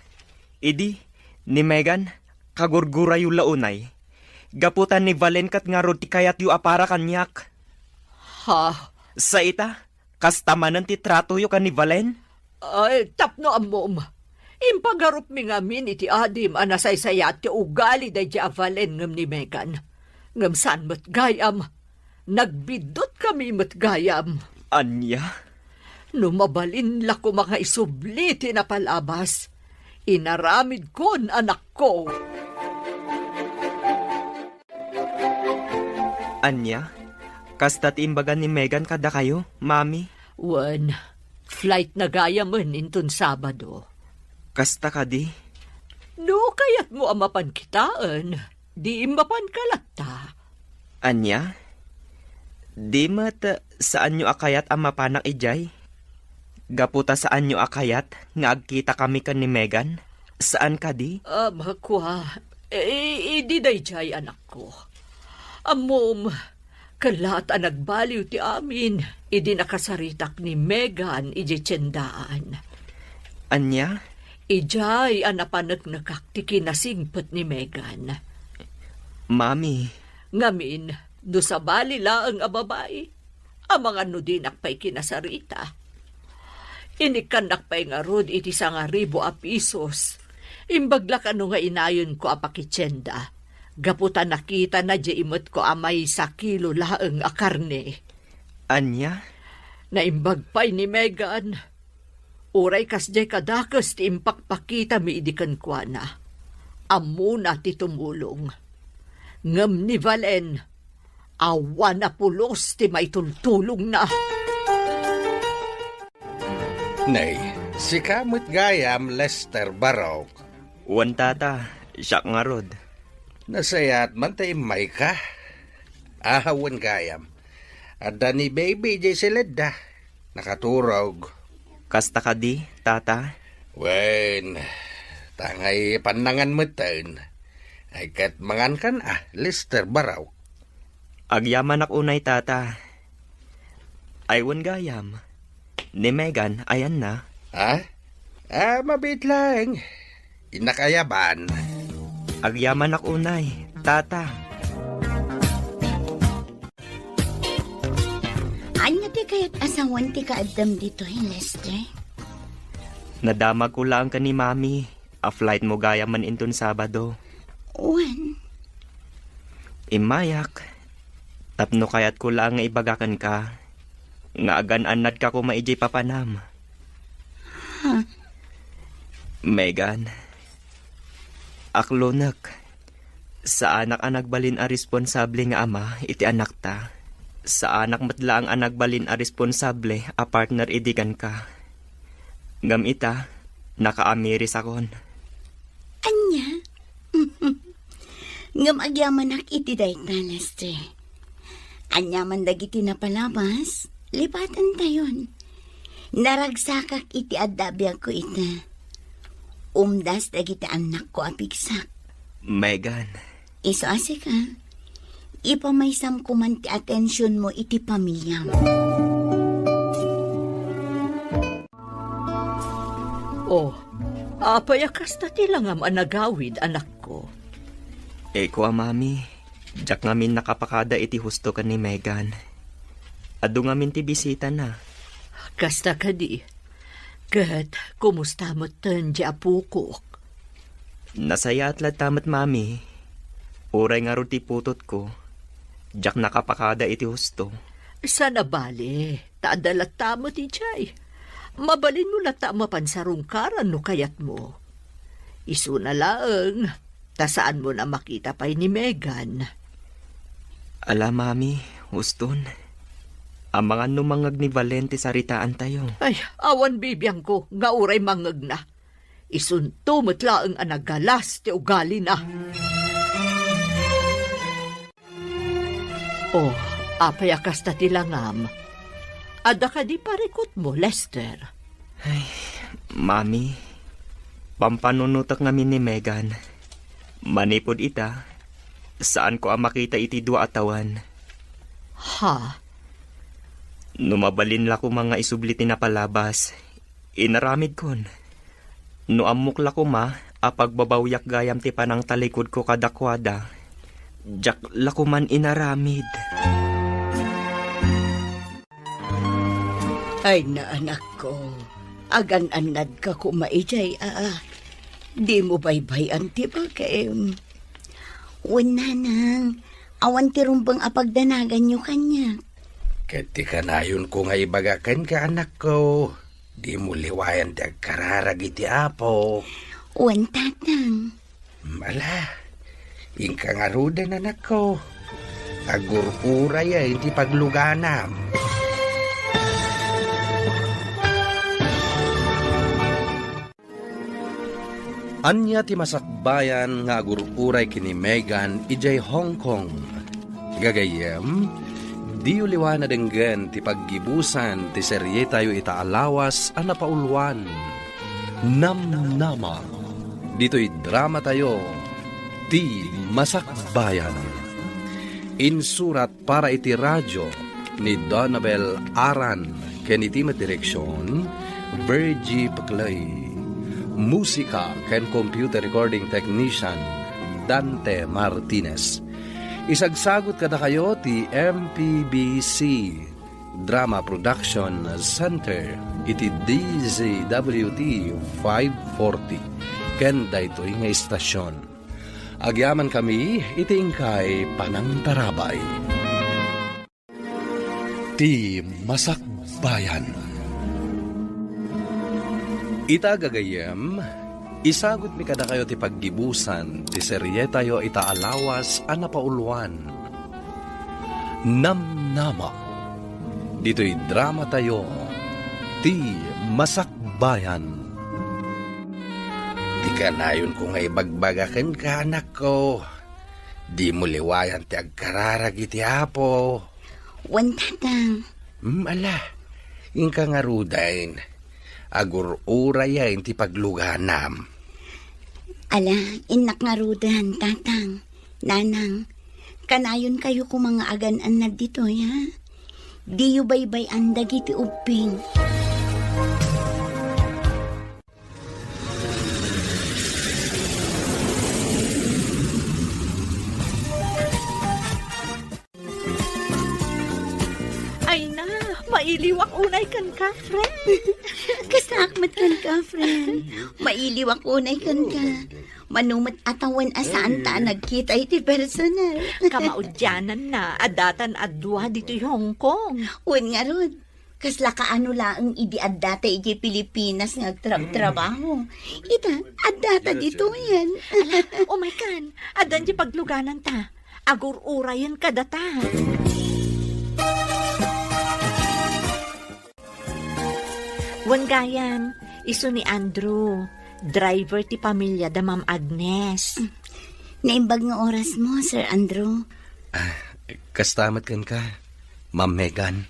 Idi, ni Megan, kagurgurayo la unay. Gapu ta ni Valen ket ngarud ti kayatyo a para kaniak. Ha? Sa ita, kasta manen ti tratoyo ken ni Valen? Ay, tapno ammom, impagarupmi ngamin iti adim a nasaysayaat ti ugali daydiay a Valen ngem ni Megan. Ngem saan met gayam, nagbiddutkami met gayam. Ania? No mabalin la koma nga isubli ti napalabas, inaramidkon, anakko. Ania? Kasta ti imbaga ni Megan kadakayo, Mami? Wen, flight na gayamen inton Sabado. Kasta kadi? No kayatmo a mapan kitaen, di mapanka latta. Ania? Di met saanyo a kayat a mapanak idiay? Gapu ta saanyo a kayat nga agkitakami ken ni Megan? Saan kadi? Ah, makua. Eh, idi daydiay, anakko. Ammom, kellaat a nagbaliw ti amin idi nakasaritak ni Megan idiay tiendaan. Ania? Idiay a napaneknekak ti kinasingpet ni Megan. Mami. Ngamin, no sabali laeng a babai, amangan no dinak pay kinasarita. Inikkannak pay ngarud iti sangaribu a pisos. Imbag la kano nga inayonko a pakitienda, gapu ta nakitana diay imetko a maysa kilo laeng a karne. Ania? Naimbag pay ni Megan. Uray kasdiay kadakes ti impakpakitami idi kenkuana, ammona ti tumulong. Ngem ni Valen, awan a pulos ti maitultulongna. Nay, sika met gayam, Lester Barok. Wen, tata, siak ngarud. Nasayaat man ta immayka. Ahawen gayam. Adda ni baby diay siledda. Nakaturog. Kasta kadi, tata? Wen, tangay pannangan metten. Ay ket mangankan a, Lester Barok. Agyamanak unay, tata. Ay wen gayam. Ni Megan, ayanna? Ha? Ah, mabiit laeng. Innak ayaban. Agyamanak unay, tata. Ania ti kayat a sawen ti kaaddam ditoy, Lester? Nadamagko laeng ken ni Mami a flightmo gayam man inton Sabado. Wen. Immayak, tapno kayatko laeng nga ibaga kenka nga agan-annadka koma idiay papanam. Ha? Megan, aklonek. Saanak a nagbalin a responsable nga ama iti anakta. Saanak met laeng a nagbalin a responsable a partner idi kenka. Ngem ita, nakaamirisakon. Ania? Ngem agyamanak iti dayta, Lester. Aniaman dagiti napalabas, libatentayon. Naragsakak iti adda a biagko ita. Umdas dagiti annakko a pigsak. Megan. Isu a sika, ipamaysamko man ti atensionmo iti pamiliam. Oh, apay a kasta ti langam a nagawid, anakko? Eko a, Mami, diak ngamin nakapakada iti husto ken ni Megan. Adu ngamin ti bisitana. Kasta kadi. Ket kumusta metten ti apokok? Nasayaat latta met, Mami. Uray ngarud ti putotko, diak nakapakada iti husto. Saan a bale, ta adda latta met idiay. Mabalinmo latta a mapan sarungkaran no kayatmo. Isuna laeng, ta saanmon a makita pay ni Megan. Ala, Mami, huston. Amangan no mangngeg ni Valen ti saritaantayo. Ay, awan bibiangko nga uray mangngegna. Isunto met laeng a nagalas ti ugalina. Oh, apay a kasta ti langam? Adda kadi parikutmo, Lester? Ay, Mami, pampanunotek ngamin ni Megan. Manipud ita, saanko a makita iti dua a tawen. Ha? No mabalin la koma nga isubli ti napalabas, inaramidkon. No ammok la koma a pagbabawiak gayam ti panangtalikudko kadakuada, diak la koman inaramid. Ay, naanakko, agan-annadka koma idiay, a. Dimo baybay-an ti bagim. Wen, nanang, awan ti rumbeng a pagdanaganyo kaniak. Ket ti kanayonko nga ibaga kenka, anakko, dimo liwayan ti agkararag iti Apo. Wen, tatang. Ala, inka ngaruden, anakko. Agur-urayem ti pagluganam. Ania ti masakbayan nga agur-uray ken ni Megan idiay Hong Kong? Gagayyem, diyo liwan a denggen ti paggibusan ti serietayo ita a lawas a napauluan, Namnama. Ditoy dramatayo, Ti Masakbayan. Insurat para iti radio ni Donabel Aran ken iti met direksion, Virgie Peclay. Musika ken computer recording technician, Dante Martinez. Isagsagut kadakayo ti M P B C Drama Production Center iti D Z W T five forty ken daytoy nga istasyon. Agyamankami iti inkay panangtarabay. Ti Masakbayan. Ita gagayyem, isagutmi kadakayo ti paggibusan ti serietayo ita a lawas a napauluan, Namnama. Ditoy dramatayo, Ti Masakbayan. Ti kanayonko nga ibagbaga kenka, anakko, dimo liwayan ti agkararag iti Apo. Wen, tatang. Hmm, ala, inka ngaruden. Agur-urayen ti pagluganam. Ala, innak ngaruden, tatang, nanang. Kanayonkayo koma nga agan-annad ditoy, ha? Diyo baybay-an dagiti ubbing. Ay na, Mailiwak unay kenka, friend. Kastaak met kenka, friend. Mailiwak unay kenka. Mano met a tawen a saanta a nagkita iti personal. Kamaudiananna, addatan a dua ditoy Hong Kong. Wen ngarud, kasla kaano laeng idi addata idiay Pilipinas nga agtrabtrabaho. Ita, addata ditoyen. Ala, umaykan. Addan diay paglugananta. Agur-urayen kadata. Wen gayam, isu ni Andrew, driver ti pamilya da Ma'am Agnes. Naimbag nga orasmo, Sir Andrew. Ah, kasta met kenka, Ma'am Megan.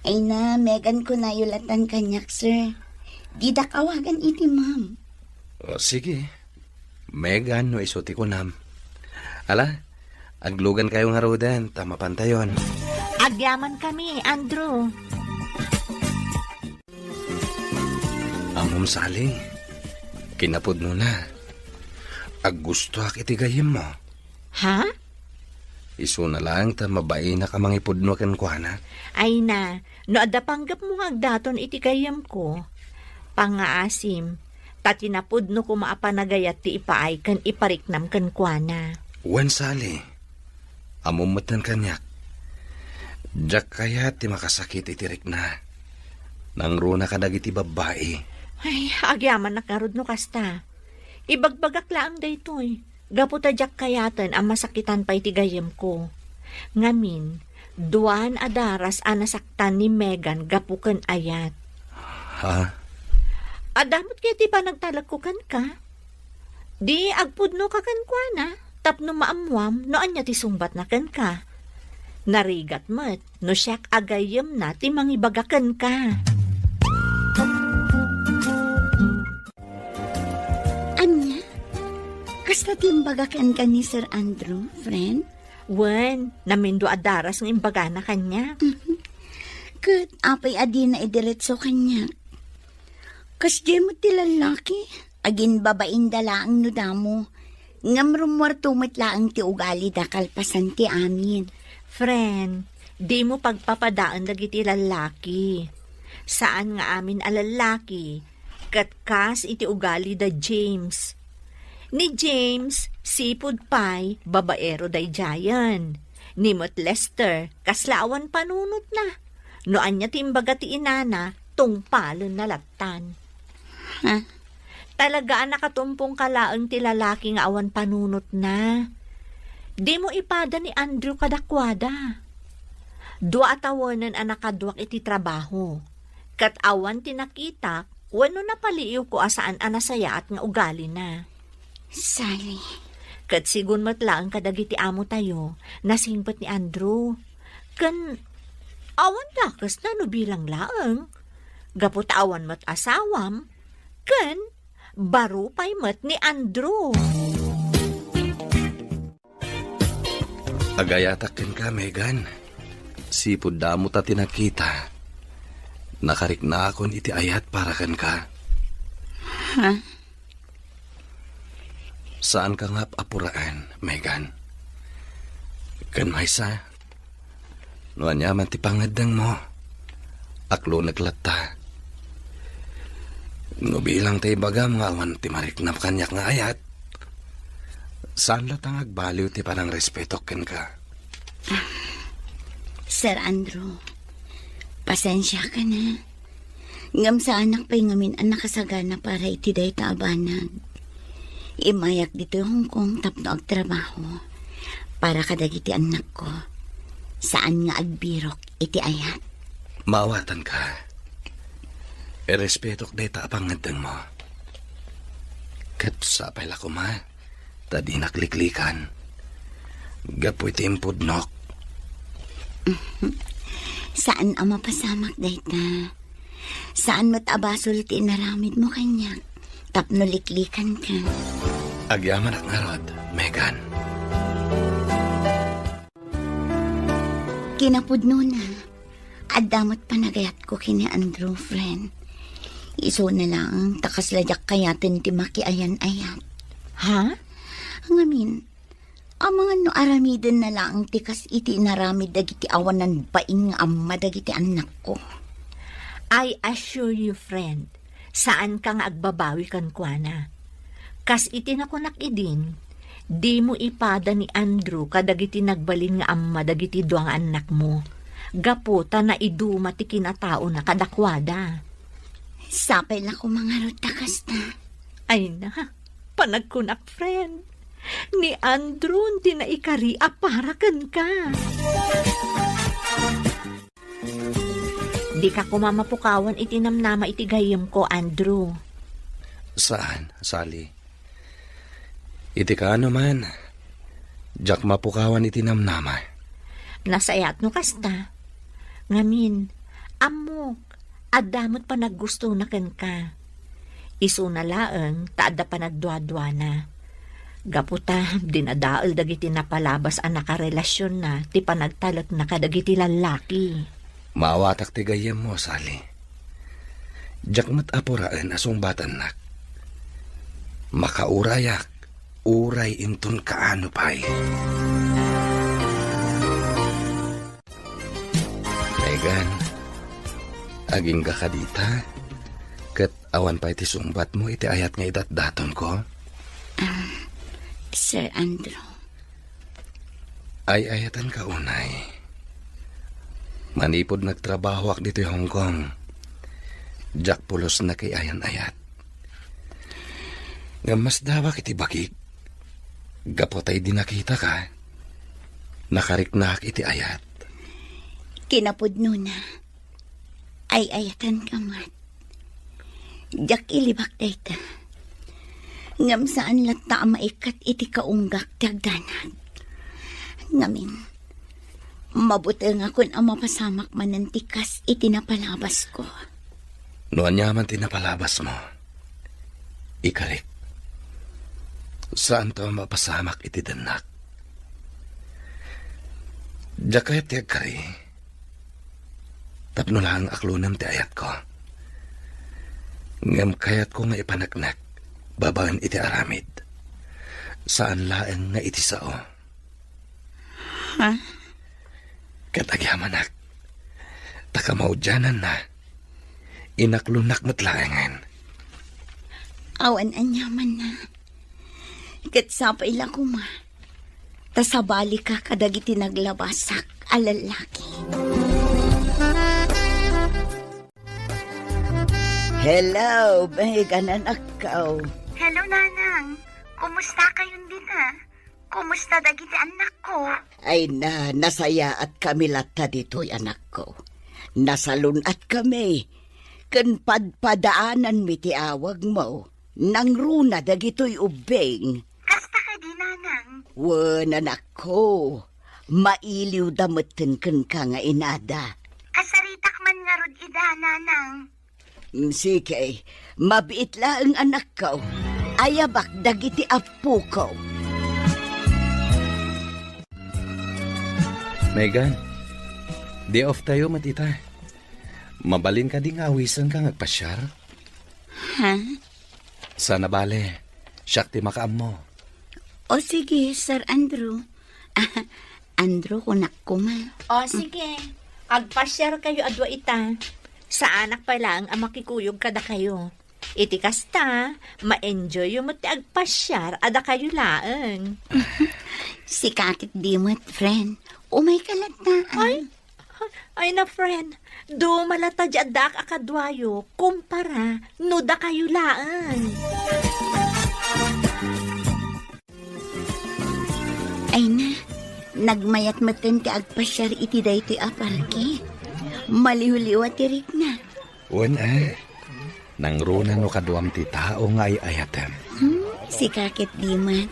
Ay na, Megan kunayo latan kaniak, sir. Didak awagan iti ma'am. O, sige. Megan no isu ti kunam. Ala, aglugankayo ngaruden ta mapantayon. Agyamankami, Andrew. Ammom, Sally, kinapudnona, aggustoak iti gayyemmo. Ha? Isuna laeng ta mabainak a mangipudno kenkuana. Ay na, no adda panggepmo nga agdaton iti gayyemko, pangngaasim, ta kinapudno koma a panagayat ti ipaay ken ipariknam kenkuana. Wen, Sally, ammom metten kaniak. Diak kayat ti makasakit iti rikna. Nangruna kadagiti babbai. Ay, agyamanak ngarud no kasta. Ibagbagak laeng daytoy. Gapu ta diak kayaten a masakitan pay ti gayyemko. Ngamin, duan a daras a nasaktan ni Megan gapu ken ayat. Ha? Adda met ketdi panagtalekko kenka. Di agpudnoka kenkuana tapno maammuam no ania ti sungbatna kenka. Narigat met no siak a gayyemna ti mangibaga kenka. Ania? Kasta ti imbaga kenka ni Sir Andrew, friend? Wen, namindua a daras nga imbagana kaniak. Mhm. Ket apay a dina idiretso kaniak? Kasdiay met ti lallaki, aginbabainda laeng no damo. Ngem rummuarto met laeng ti ugalida kalpasan ti amin. Friend, dimo pagpapadaen dagiti lallaki. Saan nga amin a lallaki, ket kas iti ugali da James. Ni James, sipud pay, babaero daydiayen. Ni met Lester, kasla awan panunotna. No ania ti imbaga ti inana, tungpalenna lattan. Ha? Talaga a nakatumpongka laeng ti lalaki nga awan panunotna. Dimo ipada ni Andrew kadakuada. Dua a tawenen a nakaduak iti trabaho. Ket awan ti nakitak wenno napaliiwko a saan a nasayaat nga ugalina. Sally. Ket sigun met laeng kadagiti amotayo, nasingpet ni Andrew. Ken awan dakesna no bilang laeng. Gapu ta awan met asawam, ken baro pay met ni Andrew. Agayatak kenka, Megan. Sipud damo ta ti nakita. Nakariknaakon iti ayat para kenka. Ha? Saanka nga ap-apuraen, Megan. Ken maysa, no ania man ti pangngeddengmo, aklonek latta. No bilang ta ibagam nga awan ti mariknam kaniak nga ayat, saan latta nga agbaliw ti panangrespetok kenka. Sir Andrew, pasensiaka na. Ngem saanak pay ngamin a nakasagana para iti dayta a banag. Immayak ditoy Hong Kong tapno agtrabaho para kadagiti annakko. Saan nga agbirok iti ayat. Maawatanka. Irespetok dayta a pangngeddengmo. Ket sapay la koma ta dinak liklikan. Gapu iti impudnok. Saan a mapasamak dayta. Saan met a basol ti inaramidmo kaniak tapno liklikanka. Agyamanak ngarud, Megan. Kinapudnona, adda met panagayatko ken ni Andrew, friend. Isuna laeng ta kasla diak kayaten ti makiayan-ayat. Ha? Ngamin, Amangan no aramidenna laeng ti kas iti inaramid dagiti awanan bain nga amma dagiti annakko. I assure you, friend, saanka nga agbabawi kenkuana. Kas iti nakunak idin, dimo ipada ni Andrew kadagiti nagbalin nga amma dagiti dua nga annakmo, gapu ta naiduma ti kinataona kadakuada. Sapay la koma ngarud ta kasta. Ay na, panagkunak, friend. Ni Andrew ti naikari a para kenka. Dika koma mapukawan iti namnama iti gayyemko, Andrew. Saan, Sally. Iti kaano man, diak mapukawan iti namnama. Nasayaat no kasta. Ngamin, ammok, adda met panaggustona kenka. Isuna laeng ta adda panagduaduana. Gapu ta dinadael dagiti napalabas a nakarelasionna ti panagtalekna kadagiti lallaki. Maawatak ti gayyemmo, Sally. Diak met apuraen a sungbatannak. Makaurayak, uray inton kaano pay. Megan, agingga kadi ita, ket awan pay ti sungbatmo iti ayat nga idatdatonko? Ah, Sir Andrew. Ay-ayatenka unay. Manipud nagtrabahoak ditoy Hong Kong, diak pulos nakiayan-ayat. Ngem masdawak iti bagik, gapu ta idi nakitaka, nakariknaak iti ayat. Kinapudnona, ay-ayatenka met. Diak ilibak dayta. Ngem saan latta a maikkat iti kaunggak ti agdanag. Ngamin, mabutengakon a mapasamak manen ti kas iti napalabasko. No aniaman ti napalabasmo, ikarik. Saanto a mapasamak iti dennak. Diak kayat ti agkari. Tapno laeng aklonem ti ayatko. Ngem kayatko nga ipaneknek babaen iti aramid. Saan laeng nga iti sao. Ha? Ket agyamanak, ta kamaudiananna, inaklonak met laengen. Awan aniamanna. Ket sapay la koma ta sabalika kadagiti naglabasak a lallaki. Hello, Megan, anakko. Hello, Nanang. Kumusta kayon dita? Kumusta dagiti annakko? Ay na, nasayaatkami latta ditoy, anakko. Nasalun-atkami ken padpadaananmi ti awagmo. Nangruna dagitoy ubbing. Kasta kadi, Nanang? Wen, anakko. Mailiwda metten kenka nga inada. Kasaritak man ngarud ida, Nanang. Mm, sige. Mabiit laeng, anakko. Ayabak dagiti appoko. Megan, day off tayo met ita. Mabalin kadi nga awisenka nga agpasiar? Ha? Saan a bale, siak ti makaammo. O sige, Sir Andrew. Andrew, kunak koma. O sige, agpasiarkayo a dua ita. Saanak pay laeng a makikuyog kadakayo. Iti kasta, ma-enjoyyo met ti agpasiar a dakayo laeng. Sika ket di met, friend. Umayka latta, ah. Ay, Ay na, friend, duma latta di addaak a kaduayo kumpara no dakayo laeng. Ay na, nagmayat metten ti agpasiar iti daytoy a parke. Maliwliwa ti rikna. Wen, a. Nangruna no kaduam ti tao nga ay-ayatem. Hmm, sika ket di met.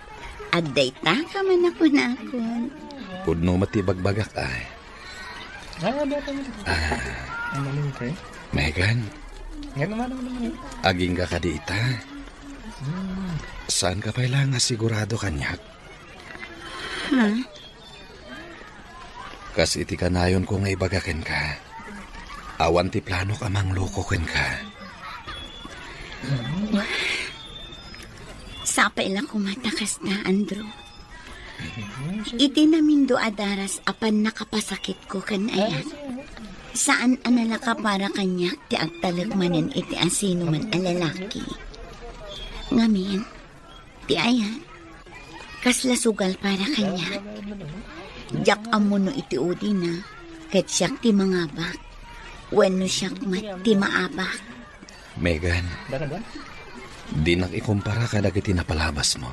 Agdaytaka man a kunakon. Pudno met ti bagbagak, ay. Ah, dati mo. Ah. Ang maling, pre. Megan. Nga naman, naman, naman. Agingga kadi ita. Hmm. Saan ka pay laeng nga sigurado kaniak? Ha? Kas iti kanayonko nga ibaga kenka, awan ti planok a mangloko kenka. Sapay la koma ta kasta, Andrew. Iti namindo a daras a pannakapasakitko ken Ayat, saan a nalaka para kaniak ti agtalek manen iti asinoman a lalaki. Ngamin, ti Ayat, kasla sugal para kaniak. Diak ammo no iti udina, ket siak ti mangabak, wenno siak met ti maabak. Megan, dinak ikumpara kadagiti napalabasmo.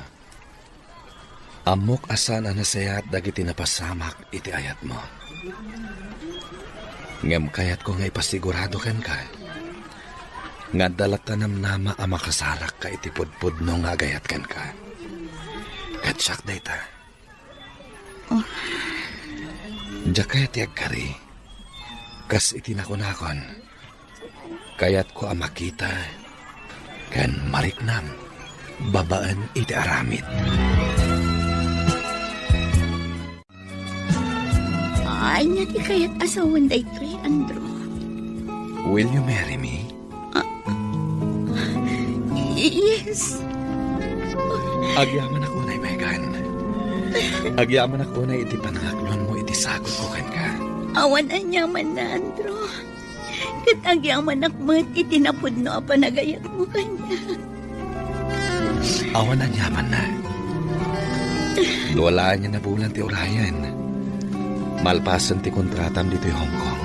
Ammok a saan a nasayaat dagiti napasamak iti ayatmo. Ngem kayatko nga ipasigurado kenka nga adda latta namnama a makasarakka iti pudpudno nga agayat kenka. Ket siak dayta. Oh. Diak kayat ti agkari. Kas iti nakunakon, kayatko a makita ken mariknam babaen iti aramid. Ania ti kayat a sawen daytoy, Andrew? Will you marry me? Ah, yes. Agyamanak unay, Megan. Agyamanak unay iti panangaklonmo iti sagutko kenka. Awan aniamanna, Andrew. Ket agyamanak met iti napudno a panagayatmo kaniak. Awan aniamanna. Dua laeng a bulan ti urayen. Malpasen ti kontratam ditoy Hong Kong.